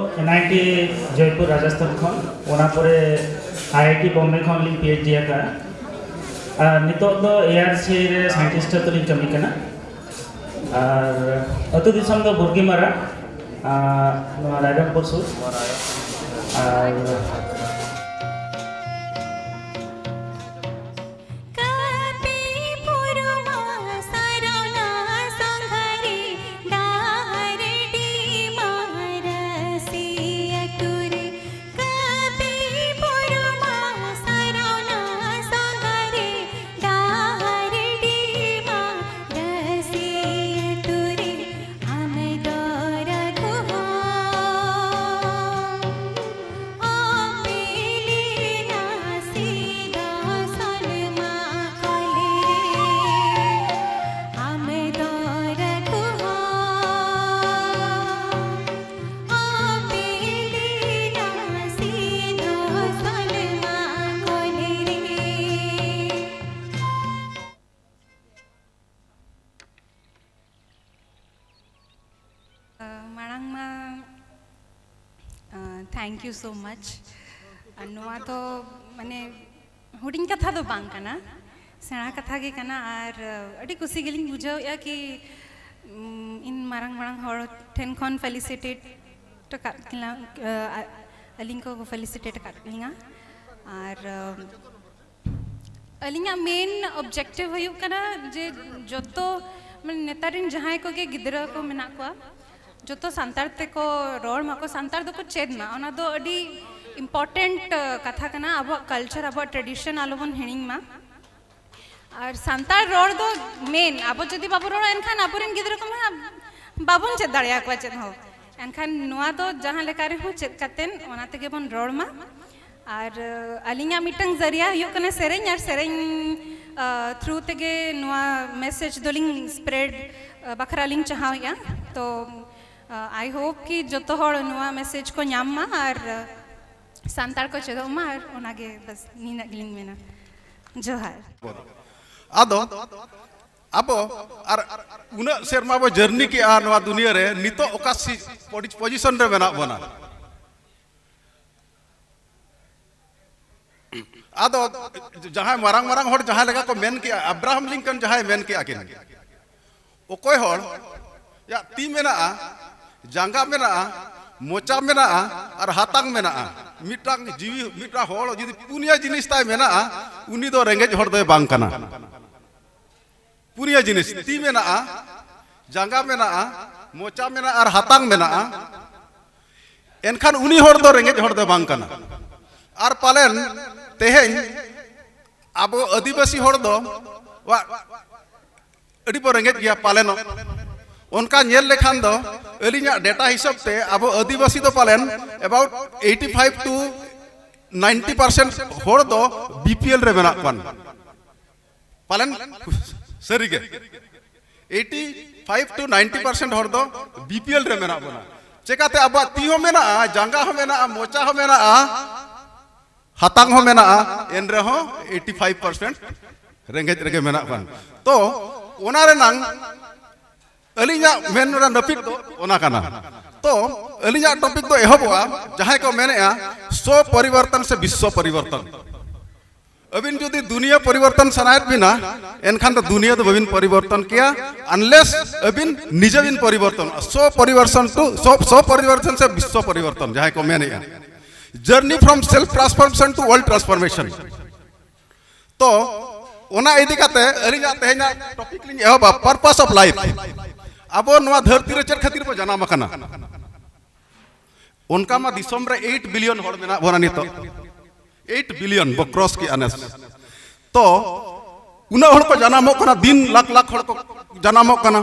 NIT ᱡᱚᱭᱯᱩᱨ ᱨᱟᱡᱚᱥᱛᱷᱟᱱ ᱠᱷᱚᱱ, ᱚᱱᱟ ᱯᱚᱨᱮ IIT ᱵᱚᱢᱵᱮ ᱠᱷᱚᱱ ᱞᱤᱧ PhD ᱟᱠᱟᱫᱼᱟ᱾ ᱟᱨ ᱱᱤᱛᱚᱜ ᱫᱚ ARCA ᱨᱮ scientist ᱛᱮᱞᱤᱧ ᱠᱟᱹᱢᱤ ᱠᱟᱱᱟ᱾ ᱟᱨ ᱟᱹᱛᱩ ᱫᱤᱥᱚᱢ ᱫᱚ ᱵᱩᱨᱜᱤᱢᱟᱨᱟ, ᱟᱨ ᱱᱚᱣᱟ ᱨᱟᱭᱨᱚᱝᱯᱩᱨ ᱥᱩᱨ᱾ ᱟᱨ ᱠᱟᱹᱯᱤ ᱯᱩᱨᱩᱢᱟ ᱥᱟᱨᱚᱱᱟ ᱥᱚᱸᱜᱷᱟᱨᱤ ᱰᱟᱦᱟᱨ ᱰᱤ ᱢᱟᱨᱟᱥᱤ ᱟᱹᱛᱩ ᱨᱮ᱾ ᱠᱟᱹᱯᱤ ᱯᱩᱨᱩᱢᱟ ᱥᱟᱨᱚᱱᱟ ᱥᱚᱸᱜᱷᱟᱨᱤ ᱰᱟᱦᱟᱨ ᱰᱤ ᱢᱟᱨᱟᱥᱤ ᱟᱹᱛᱩ ᱨᱮ᱾ ᱟᱢ ᱫᱚ ᱨᱟᱹᱜᱷᱩ ᱦᱚᱸ ᱚᱯᱮ Thank you so much. ᱟᱨ ᱱᱚᱣᱟ ᱫᱚ ᱢᱟᱱᱮ ᱦᱩᱰᱤᱧ ᱠᱟᱛᱷᱟ ᱫᱚ ᱵᱟᱝ ᱠᱟᱱᱟ, ᱥᱮᱬᱟ ᱠᱟᱛᱷᱟ ᱜᱮ ᱠᱟᱱᱟ᱾ ᱟᱨ ᱟᱹᱰᱤ ᱠᱩᱥᱤ ᱜᱮᱞᱤᱧ ᱵᱩᱡᱷᱟᱹᱣᱮᱫᱼᱟ ᱠᱤ ᱤᱧ ᱢᱟᱨᱟᱝ ᱢᱟᱨᱟᱝ ᱦᱚᱲ ᱴᱷᱮᱱ ᱠᱷᱚᱱ ᱯᱷᱮᱞᱤᱥᱤᱴᱮᱴ ᱟᱠᱟᱫ ᱠᱤᱱᱟ᱾ ᱟᱹᱞᱤᱧ ᱠᱚ ᱯᱷᱮᱞᱤᱥᱤᱴᱮᱴ ᱟᱠᱟᱫ ᱞᱤᱧᱟ᱾ ᱟᱨ ᱟᱹᱞᱤᱧᱟᱜ ᱢᱮᱱ ᱚᱵᱡᱮᱠᱴᱤᱵᱷ ᱦᱩᱭᱩᱜ ᱠᱟᱱᱟ ᱡᱮ ᱡᱚᱛᱚ ᱢᱟᱱᱮ ᱱᱮᱛᱟᱨ ᱨᱮᱱ ᱡᱟᱦᱟᱸᱭ ᱠᱚᱜᱮ ᱜᱤᱫᱽᱨᱟᱹ ᱠᱚ ᱢᱮᱱᱟᱜ ᱠᱚᱣᱟ, ᱡᱚᱛᱚ ᱥᱟᱱᱛᱟᱲ ᱛᱮᱠᱚ ᱨᱚᱲ ᱢᱟᱠᱚ, ᱥᱟᱱᱛᱟᱲ ᱫᱚᱠᱚ ᱪᱮᱫ ᱢᱟ᱾ ᱚᱱᱟ ᱫᱚ ᱟᱹᱰᱤ ᱤᱢᱯᱚᱨᱴᱮᱱᱴ ᱠᱟᱛᱷᱟ ᱠᱟᱱᱟ᱾ ᱟᱵᱚᱣᱟᱜ ᱠᱟᱞᱪᱟᱨ, ᱟᱵᱚᱣᱟᱜ ᱴᱨᱮᱰᱤᱥᱚᱱ ᱟᱞᱚᱵᱚᱱ ᱦᱤᱲᱤᱧ ᱢᱟ᱾ ᱟᱨ ᱥᱟᱱᱛᱟᱲ ᱨᱚᱲ ᱫᱚ ᱢᱮᱱ, ᱟᱵᱚ ᱡᱩᱫᱤ ᱵᱟᱵᱚ ᱨᱚᱲᱟ, ᱮᱱᱠᱷᱟᱱ ᱟᱵᱚᱨᱮᱱ ᱜᱤᱫᱽᱨᱟᱹ ᱠᱚᱢᱟ ᱵᱟᱵᱚᱱ ᱪᱮᱫ ᱫᱟᱲᱮᱭᱟᱠᱚᱣᱟ ᱪᱮᱫ ᱦᱚᱸ᱾ ᱮᱱᱠᱷᱟᱱ ᱱᱚᱣᱟ ᱫᱚ ᱡᱟᱦᱟᱸ ᱞᱮᱠᱟ ᱨᱮᱦᱚᱸ ᱪᱮᱫ ᱠᱟᱛᱮᱱ ᱚᱱᱟ ᱛᱮᱜᱮ ᱵᱚᱱ ᱨᱚᱲ ᱢᱟ᱾ ᱟᱨ ᱟᱹᱞᱤᱧᱟᱜ ᱢᱤᱫᱴᱟᱝ ᱡᱟᱹᱨᱤᱭᱟ ᱦᱩᱭᱩᱜ ᱠᱟᱱᱟ ᱥᱮᱨᱮᱧ, ᱟᱨ ᱥᱮᱨᱮᱧ ᱛᱷᱨᱩ ᱛᱮᱜᱮ ᱱᱚᱣᱟ ᱢᱮᱥᱮᱡᱽ ᱫᱚᱞᱤᱧ ᱥᱯᱨᱮᱰ ᱵᱟᱠᱷᱨᱟ ᱞᱤᱧ ᱪᱟᱦᱟᱣᱮᱫᱼᱟ᱾ ᱛᱚ ᱟᱭ ᱦᱳᱯ ᱠᱤ ᱡᱚᱛᱚ ᱦᱚᱲ ᱱᱚᱣᱟ ᱢᱮᱥᱮᱡᱽ ᱠᱚ ᱧᱟᱢ ᱢᱟ᱾ ᱟᱨ ᱥᱟᱱᱛᱟᱲ ᱠᱚ ᱪᱮᱫᱚᱜ ᱢᱟ᱾ ᱟᱨ ᱚᱱᱟᱜᱮ ᱵᱟᱥ, ᱱᱤᱱᱟᱹᱜ ᱜᱮᱞᱤᱧ ᱢᱮᱱᱟ᱾ ᱡᱚᱦᱟᱨ᱾ ᱟᱫᱚ ᱟᱵᱚ ᱟᱨ ᱩᱱᱟᱹᱜ ᱥᱮᱨᱢᱟ ᱵᱚ ᱡᱟᱹᱨᱱᱤ ᱠᱮᱜᱼᱟ ᱱᱚᱣᱟ ᱫᱩᱱᱤᱭᱟᱹ ᱨᱮ, ᱱᱤᱛᱚᱜ ᱚᱠᱟ ᱯᱚᱡᱤᱥᱚᱱ ᱨᱮ ᱢᱮᱱᱟᱜ ᱵᱚᱱᱟ? ᱟᱫᱚ ᱡᱟᱦᱟᱸᱭ ᱢᱟᱨᱟᱝ ᱢᱟᱨᱟᱝ ᱦᱚᱲ ᱡᱟᱦᱟᱸ ᱞᱮᱠᱟ ᱠᱚ ᱢᱮᱱ ᱠᱮᱜᱼᱟ, ᱟᱵᱨᱟᱦᱟᱢ ᱞᱤᱝᱠᱚᱱ ᱡᱟᱦᱟᱸᱭ ᱢᱮᱱ ᱠᱮᱜᱼᱟ ᱠᱤᱱ, ᱚᱠᱚᱭ ᱦᱚᱲ ᱭᱟᱜ ᱛᱤ ᱢᱮᱱᱟᱜᱼᱟ, ᱡᱟᱸᱜᱟ ᱢᱮᱱᱟᱜᱼᱟ, ᱟᱨ ᱦᱟᱛᱟᱝ ᱢᱮᱱᱟᱜᱼᱟ, ᱢᱤᱫᱴᱟᱝ ᱡᱤᱣᱤ, ᱢᱤᱫᱴᱟᱝ ᱦᱚᱲ ᱡᱩᱫᱤ ᱯᱩᱱᱭᱟ ᱡᱤᱱᱤᱥ ᱛᱟᱭ ᱢᱮᱱᱟᱜᱼᱟ, ᱩᱱᱤ ᱫᱚ ᱨᱮᱸᱜᱮᱡ ᱦᱚᱲ ᱫᱚᱭ ᱵᱟᱝ ᱠᱟᱱᱟ᱾ ᱯᱩᱱᱭᱟ ᱡᱤᱱᱤᱥ, ᱛᱤ ᱢᱮᱱᱟᱜᱼᱟ, ᱡᱟᱸᱜᱟ ᱢᱮᱱᱟᱜᱼᱟ, ᱢᱚᱪᱟ ᱢᱮᱱᱟᱜᱼᱟ ᱟᱨ ᱦᱟᱛᱟᱝ ᱢᱮᱱᱟᱜᱼᱟ, ᱮᱱᱠᱷᱟᱱ ᱩᱱᱤ ᱦᱚᱲ ᱫᱚ ᱨᱮᱸᱜᱮᱡ ᱦᱚᱲ ᱫᱚ ᱵᱟᱝ ᱠᱟᱱᱟ᱾ ᱟᱨ ᱯᱟᱞᱮᱱ ᱛᱮᱦᱮᱧ ᱟᱵᱚ ᱟᱹᱫᱤᱵᱟᱹᱥᱤ ᱦᱚᱲ ᱫᱚ ᱟᱹᱰᱤ ᱵᱚ ᱨᱮᱸᱜᱮᱡ ᱜᱮᱭᱟ ᱯᱟᱞᱮᱱᱚᱜ᱾ ᱚᱱᱠᱟ ᱧᱮᱞ ᱞᱮᱠᱷᱟᱱ ᱫᱚ ᱟᱹᱞᱤᱧᱟᱜ ᱰᱮᱴᱟ ᱦᱤᱥᱟᱹᱵ ᱛᱮ ᱟᱵᱚ ᱟᱹᱫᱤᱵᱟᱹᱥᱤ ᱫᱚ ᱯᱟᱞᱮᱱ about eighty five to ninety percent ᱦᱚᱲ ᱫᱚ BPL ᱨᱮ ᱢᱮᱱᱟᱜ ᱠᱚᱣᱟ᱾ ᱯᱟᱞᱮᱱ ᱥᱟᱹᱨᱤᱜᱮ eighty five to ninety percent ᱦᱚᱲ ᱫᱚ BPL ᱨᱮ ᱢᱮᱱᱟᱜ ᱵᱚᱱᱟ᱾ ᱪᱮᱠᱟᱛᱮ ᱟᱵᱚᱣᱟᱜ ᱛᱤ ᱦᱚᱸ ᱢᱮᱱᱟᱜᱼᱟ, ᱡᱟᱸᱜᱟ ᱦᱚᱸ ᱢᱮᱱᱟᱜᱼᱟ, ᱢᱚᱪᱟ ᱦᱚᱸ ᱢᱮᱱᱟᱜᱼᱟ, ᱦᱟᱛᱟᱝ ᱦᱚᱸ ᱢᱮᱱᱟᱜᱼᱟ, ᱮᱱ ᱨᱮᱦᱚᱸ eighty five percent ᱨᱮᱸᱜᱮᱡ ᱨᱮᱜᱮ ᱢᱮᱱᱟᱜ ᱵᱚᱱᱟ᱾ ᱛᱚ ᱚᱱᱟ ᱨᱮᱱᱟᱝ ᱟᱹᱞᱤᱧᱟᱜ ᱢᱮᱱ ᱨᱮᱱᱟᱜ ᱱᱟᱹᱯᱤᱛ ᱫᱚ ᱚᱱᱟ ᱠᱟᱱᱟ᱾ ᱛᱚ ᱟᱹᱞᱤᱧᱟᱜ ᱴᱚᱯᱤᱠ ᱫᱚ ᱮᱦᱚᱵᱚᱜᱼᱟ, ᱡᱟᱦᱟᱸᱭ ᱠᱚ ᱢᱮᱱᱮᱜᱼᱟ ᱥᱚ ᱯᱚᱨᱤᱵᱚᱨᱛᱚᱱ ᱥᱮ ᱵᱤᱥᱥᱚ ᱯᱚᱨᱤᱵᱚᱨᱛᱚᱱ᱾ ᱟᱹᱵᱤᱱ ᱡᱩᱫᱤ ᱫᱩᱱᱤᱭᱟᱹ ᱯᱚᱨᱤᱵᱚᱨᱛᱚᱱ ᱥᱟᱱᱟᱭᱮᱫ ᱵᱤᱱᱟ, ᱮᱱᱠᱷᱟᱱ ᱫᱚ ᱫᱩᱱᱤᱭᱟᱹ ᱫᱚ ᱵᱟᱹᱵᱤᱱ ᱯᱚᱨᱤᱵᱚᱨᱛᱚᱱ ᱠᱮᱭᱟ, unless ᱟᱹᱵᱤᱱ ᱱᱤᱡᱮ ᱵᱤᱱ ᱯᱚᱨᱤᱵᱚᱨᱛᱚᱱ᱾ ᱥᱚ ᱯᱚᱨᱤᱵᱚᱨᱛᱚᱱ ᱴᱩ ᱥᱚ ᱥᱚ ᱯᱚᱨᱤᱵᱚᱨᱛᱚᱱ ᱥᱮ ᱵᱤᱥᱥᱚ ᱯᱚᱨᱤᱵᱚᱨᱛᱚᱱ ᱡᱟᱦᱟᱸᱭ ᱠᱚ ᱢᱮᱱᱮᱜᱼᱟ, journey from self transformation to world transformation᱾ ᱛᱚ ᱚᱱᱟ ᱤᱫᱤ ᱠᱟᱛᱮ ᱟᱹᱞᱤᱧᱟᱜ ᱛᱮᱦᱮᱧᱟᱜ ᱴᱚᱯᱤᱠ ᱞᱤᱧ ᱮᱦᱚᱵᱟ, purpose of life᱾ ᱟᱵᱚ ᱱᱚᱣᱟ ᱫᱷᱟᱹᱨᱛᱤ ᱨᱮ ᱪᱮᱫ ᱠᱷᱟᱹᱛᱤᱨ ᱵᱚ ᱡᱟᱱᱟᱢ ᱟᱠᱟᱱᱟ? ᱚᱱᱠᱟ ᱢᱟ ᱫᱤᱥᱚᱢ ᱨᱮ ᱮᱭᱤᱴ ᱵᱤᱞᱤᱭᱚᱱ ᱦᱚᱲ ᱢᱮᱱᱟᱜ ᱵᱚᱱᱟ ᱱᱤᱛᱚᱜ, ᱮᱭᱤᱴ ᱵᱤᱞᱤᱭᱚᱱ ᱵᱚ ᱠᱨᱚᱥ ᱠᱮᱜᱼᱟ ᱱᱮᱥ᱾ ᱛᱚ ᱩᱱᱟᱹᱜ ᱦᱚᱲ ᱠᱚ ᱡᱟᱱᱟᱢᱚᱜ ᱠᱟᱱᱟ, ᱫᱤᱱ ᱞᱟᱠᱷ ᱞᱟᱠᱷ ᱦᱚᱲ ᱠᱚ ᱡᱟᱱᱟᱢᱚᱜ ᱠᱟᱱᱟ᱾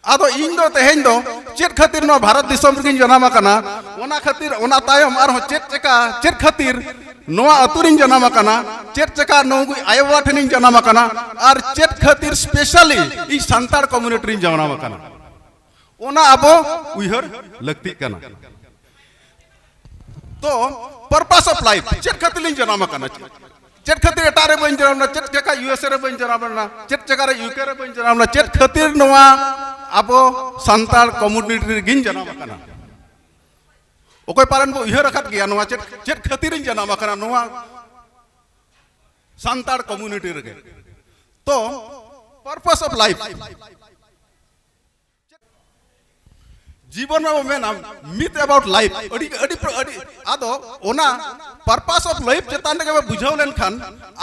ᱟᱫᱚ ᱤᱧ ᱫᱚ ᱛᱮᱦᱮᱧ ᱫᱚ ᱪᱮᱫ ᱠᱷᱟᱹᱛᱤᱨ ᱱᱚᱣᱟ ᱵᱷᱟᱨᱚᱛ ᱫᱤᱥᱚᱢ ᱨᱮᱜᱤᱧ ᱡᱟᱱᱟᱢ ᱟᱠᱟᱱᱟ, ᱚᱱᱟ ᱠᱷᱟᱹᱛᱤᱨ, ᱚᱱᱟ ᱛᱟᱭᱚᱢ ᱟᱨᱦᱚᱸ ᱪᱮᱫ ᱪᱮᱠᱟ, ᱪᱮᱫ ᱠᱷᱟᱹᱛᱤᱨ ᱱᱚᱣᱟ ᱟᱹᱛᱩ ᱨᱤᱧ ᱡᱟᱱᱟᱢ ᱟᱠᱟᱱᱟ, ᱪᱮᱫ ᱪᱮᱠᱟ ᱱᱩᱠᱩ ᱟᱭᱳ ᱵᱟᱵᱟ ᱴᱷᱮᱱᱤᱧ ᱡᱟᱱᱟᱢ ᱟᱠᱟᱱᱟ, ᱟᱨ ᱪᱮᱫ ᱠᱷᱟᱹᱛᱤᱨ specially ᱤᱧ ᱥᱟᱱᱛᱟᱲ ᱠᱚᱢᱭᱩᱱᱤᱴᱤ ᱨᱤᱧ ᱡᱟᱱᱟᱢ ᱟᱠᱟᱱᱟ, ᱚᱱᱟ ᱟᱵᱚ ᱩᱭᱦᱟᱹᱨ ᱞᱟᱹᱠᱛᱤᱜ ᱠᱟᱱᱟ᱾ ᱛᱚ purpose of life, ᱪᱮᱫ ᱠᱷᱟᱹᱛᱤᱨ ᱞᱤᱧ ᱡᱟᱱᱟᱢ ᱟᱠᱟᱱᱟ? ᱪᱮᱫ ᱠᱷᱟᱹᱛᱤᱨ ᱮᱴᱟᱜ ᱨᱮ ᱵᱟᱹᱧ ᱡᱟᱱᱟᱢ ᱞᱮᱱᱟ? ᱪᱮᱫ ᱪᱮᱠᱟ ᱤᱭᱩ ᱮᱥ ᱮ ᱨᱮ ᱵᱟᱹᱧ ᱡᱟᱱᱟᱢ ᱞᱮᱱᱟ? ᱪᱮᱫ ᱪᱮᱠᱟ ᱨᱮ ᱤᱭᱩ ᱠᱮ ᱨᱮ ᱵᱟᱹᱧ ᱡᱟᱱᱟᱢ ᱞᱮᱱᱟ? ᱪᱮᱫ ᱠᱷᱟᱹᱛᱤᱨ ᱱᱚᱣᱟ ᱟᱵᱚ ᱥᱟᱱᱛᱟᱲ ᱠᱚᱢᱭᱩᱱᱤᱴᱤ ᱨᱮᱜᱤᱧ ᱡᱟᱱᱟᱢ ᱟᱠᱟᱱᱟ? ᱚᱠᱚᱭ ᱯᱟᱞᱮᱱ ᱵᱚ ᱩᱭᱦᱟᱹᱨ ᱟᱠᱟᱫ ᱜᱮᱭᱟ ᱱᱚᱣᱟ, ᱪᱮᱫ ᱪᱮᱫ ᱠᱷᱟᱹᱛᱤᱨᱤᱧ ᱡᱟᱱᱟᱢ ᱟᱠᱟᱱᱟ ᱱᱚᱣᱟ ᱥᱟᱱᱛᱟᱲ ᱠᱚᱢᱭᱩᱱᱤᱴᱤ ᱨᱮᱜᱮ? ᱛᱚ purpose of life, ᱡᱤᱵᱚᱱ ᱨᱮᱵᱚ ᱢᱮᱱᱟ myth about life, ᱟᱹᱰᱤ ᱟᱹᱰᱤ ᱟᱹᱰᱤ ᱟᱫᱚ ᱚᱱᱟ purpose of life ᱪᱮᱛᱟᱱ ᱨᱮᱜᱮ ᱵᱚ ᱵᱩᱡᱷᱟᱹᱣ ᱞᱮᱱᱠᱷᱟᱱ,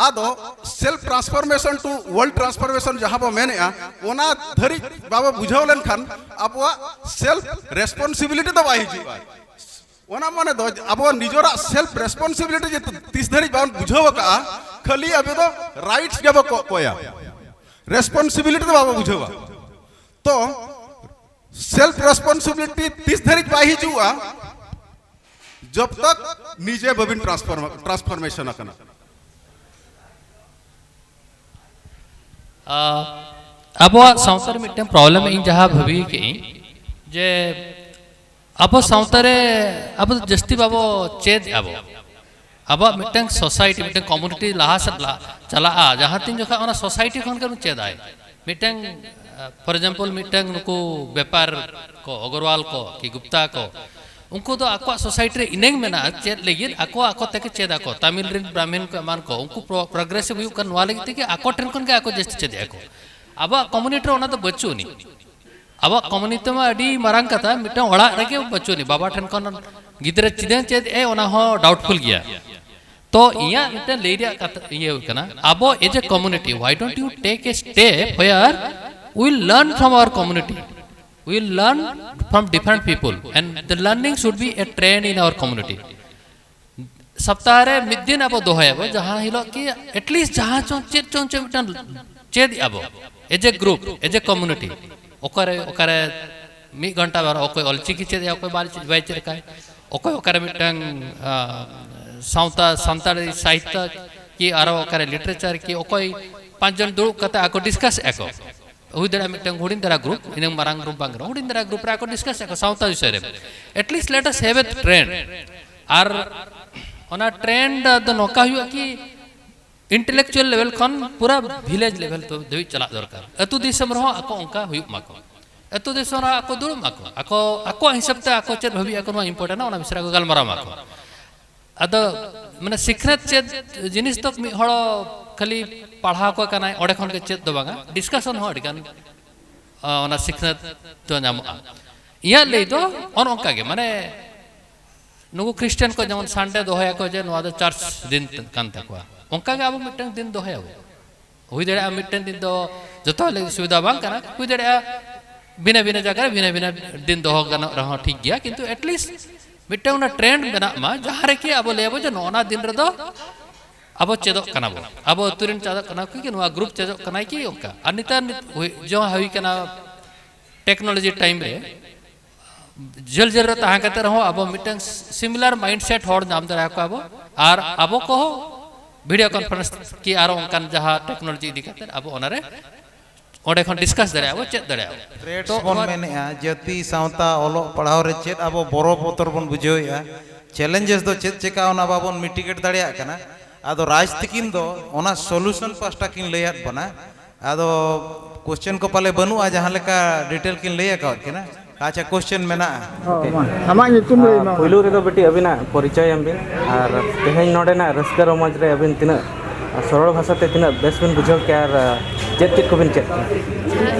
ᱟᱫᱚ self transformation to world transformation ᱡᱟᱦᱟᱸ ᱵᱚ ᱢᱮᱱᱮᱜᱼᱟ, ᱚᱱᱟ ᱫᱷᱟᱹᱨᱤᱡ ᱵᱟᱵᱚ ᱵᱩᱡᱷᱟᱹᱣ ᱞᱮᱱᱠᱷᱟᱱ ᱟᱵᱚᱣᱟᱜ self responsibility ᱫᱚ ᱵᱟᱭ ᱦᱤᱡᱩᱜᱼᱟ᱾ ᱚᱱᱟ ᱢᱟᱱᱮ ᱫᱚ ᱟᱵᱚ ᱱᱤᱡᱮᱨᱟᱜ self responsibility ᱡᱮ ᱛᱤᱥ ᱫᱷᱟᱹᱨᱤᱡ ᱵᱟᱵᱚᱱ ᱵᱩᱡᱷᱟᱹᱣ ᱟᱠᱟᱜᱼᱟ, ᱠᱷᱟᱹᱞᱤ ᱟᱵᱚ ᱫᱚ rights ᱜᱮᱵᱚ ᱠᱚ ᱠᱚᱭᱟ, responsibility ᱫᱚ ᱵᱟᱵᱚ ᱵᱩᱡᱷᱟᱹᱣᱟ᱾ ᱛᱚ self responsibility ᱛᱤᱥ ᱫᱷᱟᱹᱨᱤᱡ ᱵᱟᱭ ᱦᱤᱡᱩᱜᱼᱟ, ᱡᱚᱵ ᱛᱚᱠ ᱱᱤᱡᱮ ᱵᱟᱵᱤᱱ transform transformation ᱟᱠᱟᱱᱟ᱾ ᱟᱵᱚᱣᱟᱜ ᱥᱟᱶᱛᱟ ᱨᱮ ᱢᱤᱫᱴᱟᱝ problem ᱤᱧ ᱡᱟᱦᱟᱸ ᱵᱷᱟᱹᱵᱤ ᱠᱮᱜ ᱟᱹᱧ ᱡᱮ ᱟᱵᱚ ᱥᱟᱶᱛᱟ ᱨᱮ ᱟᱵᱚ ᱫᱚ ᱡᱟᱹᱥᱛᱤ ᱵᱟᱵᱚ ᱪᱮᱫ ᱟᱵᱚ᱾ ᱟᱵᱚᱣᱟᱜ ᱢᱤᱫᱴᱟᱝ society, ᱢᱤᱫᱴᱟᱝ community ᱞᱟᱦᱟ ᱥᱮᱫ ᱞᱟᱦᱟ ᱪᱟᱞᱟᱜᱼᱟ, ᱡᱟᱦᱟᱸ ᱛᱤᱱ ᱡᱚᱠᱷᱚᱱ ᱚᱱᱟ society ᱠᱷᱚᱱ ᱜᱮᱵᱚᱱ ᱪᱮᱫᱟᱭ᱾ ᱢᱤᱫᱴᱟᱝ ᱯᱷᱚᱨ ᱮᱠᱡᱟᱢᱯᱚᱞ ᱢᱤᱫᱴᱟᱝ ᱱᱩᱠᱩ ᱵᱮᱯᱟᱨ ᱠᱚ, ᱚᱜᱚᱨᱣᱟᱞ ᱠᱚ ᱠᱤ ᱜᱩᱯᱛᱟ ᱠᱚ, ᱩᱱᱠᱩ ᱫᱚ ᱟᱠᱚᱣᱟᱜ ᱥᱳᱥᱟᱭᱴᱤ ᱨᱮ ᱤᱱᱟᱹᱝ ᱢᱮᱱᱟᱜᱼᱟ ᱪᱮᱫ ᱞᱟᱹᱜᱤᱫ, ᱟᱠᱚ ᱟᱠᱚ ᱛᱮᱠᱚ ᱪᱮᱫ ᱟᱠᱚ᱾ ᱛᱟᱢᱤᱞ ᱨᱮᱱ ᱵᱨᱟᱦᱢᱤᱱ ᱠᱚ ᱮᱢᱟᱱ ᱠᱚ, ᱩᱱᱠᱩ ᱯᱨᱚᱜᱨᱮᱥᱤᱵᱷ ᱦᱩᱭᱩᱜ ᱠᱟᱱ ᱱᱚᱣᱟ ᱞᱟᱹᱜᱤᱫ ᱛᱮᱜᱮ ᱟᱠᱚ ᱴᱷᱮᱱ ᱠᱷᱚᱱ ᱜᱮ ᱟᱠᱚ ᱡᱟᱹᱥᱛᱤ ᱪᱮᱫ ᱟᱠᱚ᱾ ᱟᱵᱚᱣᱟᱜ ᱠᱚᱢᱩᱱᱤᱴᱤ ᱨᱮ ᱚᱱᱟ ᱫᱚ ᱵᱟᱹᱪᱩᱜ ᱟᱹᱱᱤᱡ᱾ ᱟᱵᱚᱣᱟᱜ ᱠᱚᱢᱩᱱᱤᱴᱤ ᱢᱟ ᱟᱹᱰᱤ ᱢᱟᱨᱟᱝ ᱠᱟᱛᱷᱟ, ᱢᱤᱫᱴᱟᱝ ᱚᱲᱟᱜ ᱨᱮᱜᱮ ᱵᱟᱹᱪᱩᱜ ᱟᱹᱱᱤᱡ᱾ ᱵᱟᱵᱟ ᱴᱷᱮᱱ ᱠᱷᱚᱱ ᱜᱤᱫᱽᱨᱟᱹ ᱪᱮᱫᱮ ᱪᱮᱫ ᱮ, ᱚᱱᱟ ᱦᱚᱸ ᱰᱟᱣᱩᱴᱯᱷᱩᱞ ᱜᱮᱭᱟ᱾ ᱛᱚ ᱤᱧᱟᱹᱜ ᱢᱤᱫᱴᱮᱱ ᱞᱟᱹᱭ ᱨᱮᱭᱟᱜ ᱠᱟᱛᱷᱟ ᱤᱭᱟᱹ ᱦᱩᱭᱩᱜ ᱠᱟᱱᱟ, ᱟᱵᱚ as a community, why don't you take a step where we learn from our community, we learn from different people, and the learning should be a trend in our community. ᱥᱚᱯᱛᱟᱦᱚ ᱨᱮ ᱢᱤᱫ ᱫᱤᱱ ᱟᱵᱚ ᱫᱚᱦᱚᱭᱟᱵᱚ, ᱡᱟᱦᱟᱸ ᱦᱤᱞᱳᱜ ᱠᱤ ᱮᱴᱞᱤᱥᱴ ᱡᱟᱦᱟᱸ ᱪᱚᱝ ᱪᱮᱫ ᱪᱚᱝ ᱪᱮᱫ ᱢᱤᱫᱴᱟᱝ ᱪᱮᱫ ᱟᱵᱚ, as a group, as a community, ᱚᱠᱟᱨᱮ ᱚᱠᱟᱨᱮ ᱢᱤᱫ ᱜᱷᱚᱱᱴᱟ ᱵᱟᱨ ᱚᱠᱚᱭ ᱚᱞᱪᱤᱠᱤ ᱪᱮᱫ ᱮᱫᱟ, ᱚᱠᱚᱭ ᱵᱟᱭ ᱵᱟᱭ ᱪᱮᱫ ᱠᱟᱭ, ᱚᱠᱚᱭ ᱚᱠᱟᱨᱮ ᱢᱤᱫᱴᱟᱝ ᱥᱟᱶᱛᱟ ᱥᱟᱱᱛᱟᱲᱤ ᱥᱟᱦᱤᱛᱛᱚ ᱠᱤ ᱟᱨᱚ ᱚᱠᱟᱨᱮ ᱞᱤᱴᱟᱨᱮᱪᱟᱨ ᱠᱤ, ᱚᱠᱚᱭ ᱯᱟᱸᱪ ᱡᱚᱱ ᱫᱩᱲᱩᱵ ᱠᱟᱛᱮ ᱟᱠᱚ ᱰᱤᱥᱠᱟᱥ ᱮᱫᱟ ᱠᱚ᱾ ᱦᱩᱭ ᱫᱟᱲᱮᱭᱟᱜᱼᱟ ᱢᱤᱫᱴᱟᱝ ᱦᱩᱰᱤᱧ ᱫᱷᱟᱨᱟ ᱜᱨᱩᱯ, ᱤᱱᱟᱹᱝ ᱢᱟᱨᱟᱝ ᱜᱨᱩᱯ ᱵᱟᱝ ᱨᱮᱦᱚᱸ ᱦᱩᱰᱤᱧ ᱫᱷᱟᱨᱟ ᱜᱨᱩᱯ ᱨᱮ ᱟᱠᱚ ᱰᱤᱥᱠᱟᱥ ᱮᱫᱟ ᱠᱚ ᱥᱟᱶᱛᱟ ᱵᱤᱥᱚᱭ ᱨᱮ᱾ At least let us have a trend. ᱟᱨ ᱚᱱᱟ ᱴᱨᱮᱱᱰ ᱫᱚ ᱱᱚᱝᱠᱟ ᱦᱩᱭᱩᱜᱼᱟ ᱠᱤ ᱤᱱᱴᱮᱞᱮᱠᱪᱩᱭᱟᱞ ᱞᱮᱵᱮᱞ ᱠᱷᱚᱱ ᱯᱩᱨᱟᱹ ᱵᱷᱤᱞᱮᱡᱽ ᱞᱮᱵᱮᱞ ᱫᱷᱟᱹᱵᱤᱡ ᱪᱟᱞᱟᱜ ᱫᱚᱨᱠᱟᱨ᱾ ᱟᱹᱛᱩ ᱫᱤᱥᱚᱢ ᱨᱮᱦᱚᱸ ᱟᱠᱚ ᱚᱱᱠᱟ ᱦᱩᱭᱩᱜ ᱢᱟᱠᱚ, ᱟᱹᱛᱩ ᱫᱤᱥᱚᱢ ᱨᱮᱦᱚᱸ ᱟᱠᱚ ᱫᱩᱲᱩᱵ ᱢᱟᱠᱚ, ᱟᱠᱚ ᱟᱠᱚᱣᱟᱜ ᱦᱤᱥᱟᱹᱵ ᱛᱮ ᱟᱠᱚ ᱪᱮᱫ ᱵᱷᱟᱹᱵᱤᱭᱮᱫ ᱟᱠᱚ ᱱᱚᱣᱟ ᱤᱢᱯᱚᱨᱴᱮᱱᱴ ᱚᱱᱟ ᱵᱤᱥᱚᱭ ᱨᱮ ᱟᱠᱚ ᱜᱟᱞᱢᱟᱨᱟᱣ ᱢᱟᱠᱚ᱾ ᱟᱫᱚ ᱢᱟᱱᱮ ᱥᱤᱠᱷᱱᱟᱹᱛ ᱪᱮᱫ ᱡᱤᱱᱤᱥ ᱫᱚ ᱢᱤᱫ ᱦᱚᱲ ᱠᱷᱟᱹᱞᱤ ᱯᱟᱲᱦᱟᱣ ᱠᱚ ᱠᱟᱱᱟᱭ ᱚᱸᱰᱮ ᱠᱷᱚᱱ ᱜᱮ ᱪᱮᱫ ᱫᱚ ᱵᱟᱝᱟ, ᱰᱤᱥᱠᱟᱥᱚᱱ ᱦᱚᱸ ᱟᱹᱰᱤ ᱜᱟᱱ ᱚᱱᱟ ᱥᱤᱠᱷᱱᱟᱹᱛ ᱫᱚ ᱧᱟᱢᱚᱜᱼᱟ᱾ ᱤᱧᱟᱹᱜ ᱞᱟᱹᱭ ᱫᱚ ᱚᱱ ᱚᱱᱠᱟ ᱜᱮ, ᱢᱟᱱᱮ ᱱᱩᱠᱩ ᱠᱷᱨᱤᱥᱴᱟᱱ ᱠᱚ ᱡᱮᱢᱚᱱ ᱥᱟᱱᱰᱮ ᱫᱚᱦᱚᱭᱟᱠᱚ ᱡᱮ ᱱᱚᱣᱟ ᱫᱚ ᱪᱟᱨᱪ ᱫᱤᱱ ᱠᱟᱱ ᱛᱟᱠᱚᱣᱟ, ᱚᱱᱠᱟ ᱜᱮ ᱟᱵᱚ ᱢᱤᱫᱴᱟᱝ ᱫᱤᱱ ᱫᱚᱦᱚᱭᱟᱵᱚ᱾ ᱦᱩᱭ ᱫᱟᱲᱮᱭᱟᱜᱼᱟ ᱢᱤᱫᱴᱮᱱ ᱫᱤᱱ ᱫᱚ ᱡᱚᱛᱚ ᱞᱟᱹᱜᱤᱫ ᱥᱩᱵᱤᱫᱷᱟ ᱵᱟᱝ ᱠᱟᱱᱟ, ᱦᱩᱭ ᱫᱟᱲᱮᱭᱟᱜᱼᱟ ᱵᱷᱤᱱᱟᱹ ᱵᱷᱤᱱᱟᱹ ᱡᱟᱭᱜᱟ ᱨᱮ ᱵᱷᱤᱱᱟᱹ ᱵᱷᱤᱱᱟᱹ ᱫᱤᱱ ᱫᱚᱦᱚ ᱜᱟᱱᱚᱜ ᱨᱮᱦᱚᱸ ᱴᱷᱤᱠ ᱜᱮᱭᱟ, ᱠᱤᱱᱛᱩ at least ᱢᱤᱫᱴᱟᱝ ᱚᱱᱟ ᱴᱨᱮᱱᱰ ᱢᱮᱱᱟᱜ ᱢᱟ, ᱡᱟᱦᱟᱸ ᱨᱮᱠᱤ ᱟᱵᱚ ᱞᱟᱹᱭᱟᱵᱚ ᱡᱮ ᱱᱚᱜᱼᱚ ᱱᱟ ᱫᱤᱱ ᱨᱮᱫᱚ ᱟᱵᱚ ᱪᱮᱫᱚᱜ ᱠᱟᱱᱟ ᱵᱚ, ᱟᱵᱚ ᱟᱹᱛᱩ ᱨᱮᱱ ᱪᱮᱫᱚᱜ ᱠᱟᱱᱟ ᱠᱚ ᱠᱤ ᱱᱚᱣᱟ ᱜᱨᱩᱯ ᱪᱮᱫᱚᱜ ᱠᱟᱱᱟᱭ ᱠᱤ ᱚᱱᱠᱟ᱾ ᱟᱨ ᱱᱮᱛᱟᱨ ᱱᱤᱛ ᱦᱩᱭ ᱡᱚ ᱦᱩᱭ ᱠᱟᱱᱟ ᱴᱮᱠᱱᱳᱞᱚᱡᱤ ᱴᱟᱭᱤᱢ ᱨᱮ, ᱡᱷᱟᱹᱞ ᱡᱷᱟᱹᱞ ᱨᱮ ᱛᱟᱦᱮᱸ ᱠᱟᱛᱮ ᱨᱮᱦᱚᱸ ᱟᱵᱚ ᱢᱤᱫᱴᱟᱝ ᱥᱤᱢᱤᱞᱟᱨ ᱢᱟᱭᱤᱱᱰ ᱥᱮᱴ ᱦᱚᱲ ᱧᱟᱢ ᱫᱟᱲᱮᱭᱟᱠᱚᱣᱟ ᱵᱚ᱾ ᱟᱨ ᱟᱵᱚ ᱠᱚᱦᱚᱸ ᱵᱷᱤᱰᱤᱭᱳ ᱠᱚᱱᱯᱷᱟᱨᱮᱱᱥ ᱠᱤ ᱟᱨᱚ ᱚᱱᱠᱟᱱ ᱡᱟᱦᱟᱸ ᱴᱮᱠᱱᱳᱞᱚᱡᱤ ᱤᱫᱤ ᱠᱟᱛᱮ ᱟᱵᱚ ᱚᱱᱟᱨᱮ ᱚᱸᱰᱮ ᱠᱷᱚᱱ ᱰᱤᱥᱠᱟᱥ ᱫᱟᱲᱮᱭᱟᱜᱼᱟ ᱵᱚ, ᱪᱮᱫ ᱫᱟᱲᱮᱭᱟᱜᱼᱟ ᱵᱚ᱾ ᱛᱷᱨᱮᱴᱥ ᱛᱚ ᱵᱚᱱ ᱱᱚᱣᱟ ᱢᱮᱱᱮᱫᱼᱟ, ᱡᱟᱹᱛᱤ ᱥᱟᱶᱛᱟ ᱚᱞᱚᱜ ᱯᱟᱲᱦᱟᱣ ᱨᱮ ᱪᱮᱫ ᱟᱵᱚ ᱵᱚᱨᱚ ᱵᱚᱛᱚᱨ ᱵᱚᱱ ᱵᱩᱡᱷᱟᱹᱣᱮᱫᱼᱟ, ᱪᱮᱞᱮᱧᱡᱮᱥ ᱫᱚ ᱪᱮᱫ ᱪᱮᱠᱟ ᱚᱱᱟ ᱵᱟᱵᱚᱱ ᱢᱤᱴᱤᱜᱮᱴ ᱫᱟᱲᱮᱭᱟᱜ ᱠᱟᱱᱟ᱾ ᱟᱫᱚ ᱨᱟᱡᱽ ᱛᱤᱠᱤᱱ ᱫᱚ ᱚᱱᱟ ᱥᱚᱞᱩᱥᱚᱱ ᱯᱟᱥᱴᱟ ᱠᱤᱱ ᱞᱟᱹᱭᱟᱫ ᱵᱚᱱᱟ᱾ ᱟᱫᱚ ᱠᱚᱥᱪᱮᱱ ᱠᱚ ᱯᱟᱞᱮ ᱵᱟᱹᱱᱩᱜᱼᱟ, ᱡᱟᱦᱟᱸ ᱞᱮᱠᱟ ᱰᱤᱴᱮᱞ ᱠᱤᱱ ᱞᱟᱹᱭ ᱟᱠᱟᱫ ᱠᱤᱱᱟ᱾ ᱟᱪᱪᱷᱟ, ᱠᱚᱥᱪᱮᱱ ᱢᱮᱱᱟᱜᱼᱟ? ᱦᱚᱸ, ᱢᱟ, ᱟᱢᱟᱜ ᱧᱩᱛᱩᱢ ᱞᱟᱹᱭ ᱢᱮ᱾ ᱯᱩᱭᱞᱩ ᱨᱮᱫᱚ ᱵᱤᱴᱤ ᱟᱹᱵᱤᱱᱟᱜ ᱯᱚᱨᱤᱪᱚᱭ ᱮᱢ ᱵᱤᱱ, ᱟᱨ ᱛᱮᱦᱮᱧ ᱱᱚᱰᱮᱱᱟᱜ ᱨᱟᱹᱥᱠᱟᱹ ᱨᱚᱢᱚᱡᱽ ᱨᱮ ᱟᱹᱵᱤᱱ ᱛᱤᱱᱟᱹᱜ ᱥᱚᱨᱚᱞ ᱵᱷᱟᱥᱟᱛᱮ ᱛᱤᱱᱟᱹᱜ ᱵᱮᱥ ᱵᱤᱱ ᱵᱩᱡᱷᱟᱹᱣ ᱠᱮᱜᱼᱟ, ᱟᱨ ᱪᱮᱫ ᱪᱮᱫ ᱠᱚᱵᱤᱱ ᱪᱮᱫ ᱠᱮᱜᱼᱟ?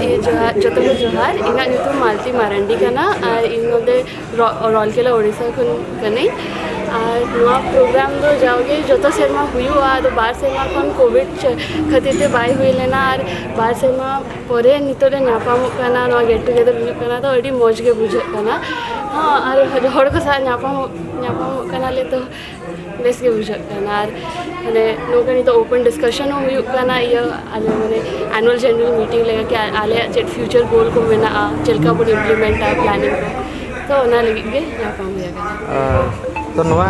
ᱮ, ᱡᱚᱦᱟᱨ, ᱡᱚᱛᱚ ᱠᱚ ᱡᱚᱦᱟᱨ᱾ ᱤᱧᱟᱹᱜ ᱧᱩᱛᱩᱢ ᱢᱟᱞᱛᱤ ᱢᱟᱨᱟᱱᱰᱤ ᱠᱟᱱᱟ, ᱟᱨ ᱤᱧ ᱱᱚᱰᱮ ᱨᱚ-, ᱨᱟᱩᱨᱠᱮᱞᱟ, ᱳᱰᱤᱥᱟ ᱠᱷᱚᱱ ᱠᱟᱹᱱᱟᱹᱧ᱾ ᱟᱨ ᱱᱚᱣᱟ ᱯᱨᱳᱜᱨᱟᱢ ᱫᱚ ᱡᱟᱣᱜᱮ ᱡᱚᱛᱚ ᱥᱮᱨᱢᱟ ᱦᱩᱭᱩᱜᱼᱟ, ᱟᱫᱚ ᱵᱟᱨ ᱥᱮᱨᱢᱟ ᱠᱷᱚᱱ ᱠᱳᱵᱷᱤᱰ ᱪᱮ-, ᱠᱷᱟᱹᱛᱤᱨ ᱛᱮ ᱵᱟᱭ ᱦᱩᱭ ᱞᱮᱱᱟ, ᱟᱨ ᱵᱟᱨ ᱥᱮᱨᱢᱟ ᱯᱚᱨᱮ ᱱᱤᱛᱚᱜ ᱞᱮ ᱧᱟᱯᱟᱢᱚᱜ ᱠᱟᱱᱟ, ᱱᱚᱣᱟ ᱜᱮᱴ ᱴᱩᱜᱮᱫᱟᱨ ᱦᱩᱭᱩᱜ ᱠᱟᱱᱟ, ᱛᱚ ᱟᱹᱰᱤ ᱢᱚᱡᱽ ᱜᱮ ᱵᱩᱡᱷᱟᱹᱜ ᱠᱟᱱᱟ᱾ ᱦᱚᱸ, ᱟᱨ ᱦᱚᱲ ᱠᱚ ᱥᱟᱶ ᱧᱟᱯᱟᱢᱚᱜ, ᱧᱟᱯᱟᱢᱚᱜ ᱠᱟᱱᱟᱞᱮ, ᱛᱚ ᱵᱮᱥ ᱜᱮ ᱵᱩᱡᱷᱟᱹᱜ ᱠᱟᱱᱟ᱾ ᱟᱨ ᱢᱟᱱᱮ ᱱᱚᱝᱠᱟ ᱱᱤᱛᱚᱜ ᱳᱯᱮᱱ ᱰᱤᱥᱠᱟᱥᱚᱱ ᱦᱚᱸ ᱦᱩᱭᱩᱜ ᱠᱟᱱᱟ, ᱤᱭᱟᱹ, ᱟᱞᱮ ᱢᱟᱱᱮ ᱮᱱᱩᱣᱟᱞ ᱡᱮᱱᱟᱨᱮᱞ ᱢᱤᱴᱤᱝ ᱞᱮᱠᱟ ᱠᱤ ᱟ-, ᱟᱞᱮᱭᱟᱜ ᱪᱮᱫ ᱯᱷᱤᱭᱩᱪᱟᱨ ᱜᱳᱞ ᱠᱚ ᱢᱮᱱᱟᱜᱼᱟ, ᱪᱮᱫ ᱞᱮᱠᱟ ᱵᱚᱱ ᱤᱢᱯᱞᱤᱢᱮᱱᱴᱟ ᱯᱞᱟᱱᱤᱝ ᱠᱚ, ᱛᱚ ᱚᱱᱟ ᱞᱟᱹᱜᱤᱫ ᱜᱮ ᱧᱟᱯᱟᱢ ᱦᱩᱭ ᱟᱠᱟᱱᱟ᱾ ᱟᱨ ᱛᱚ ᱱᱚᱣᱟ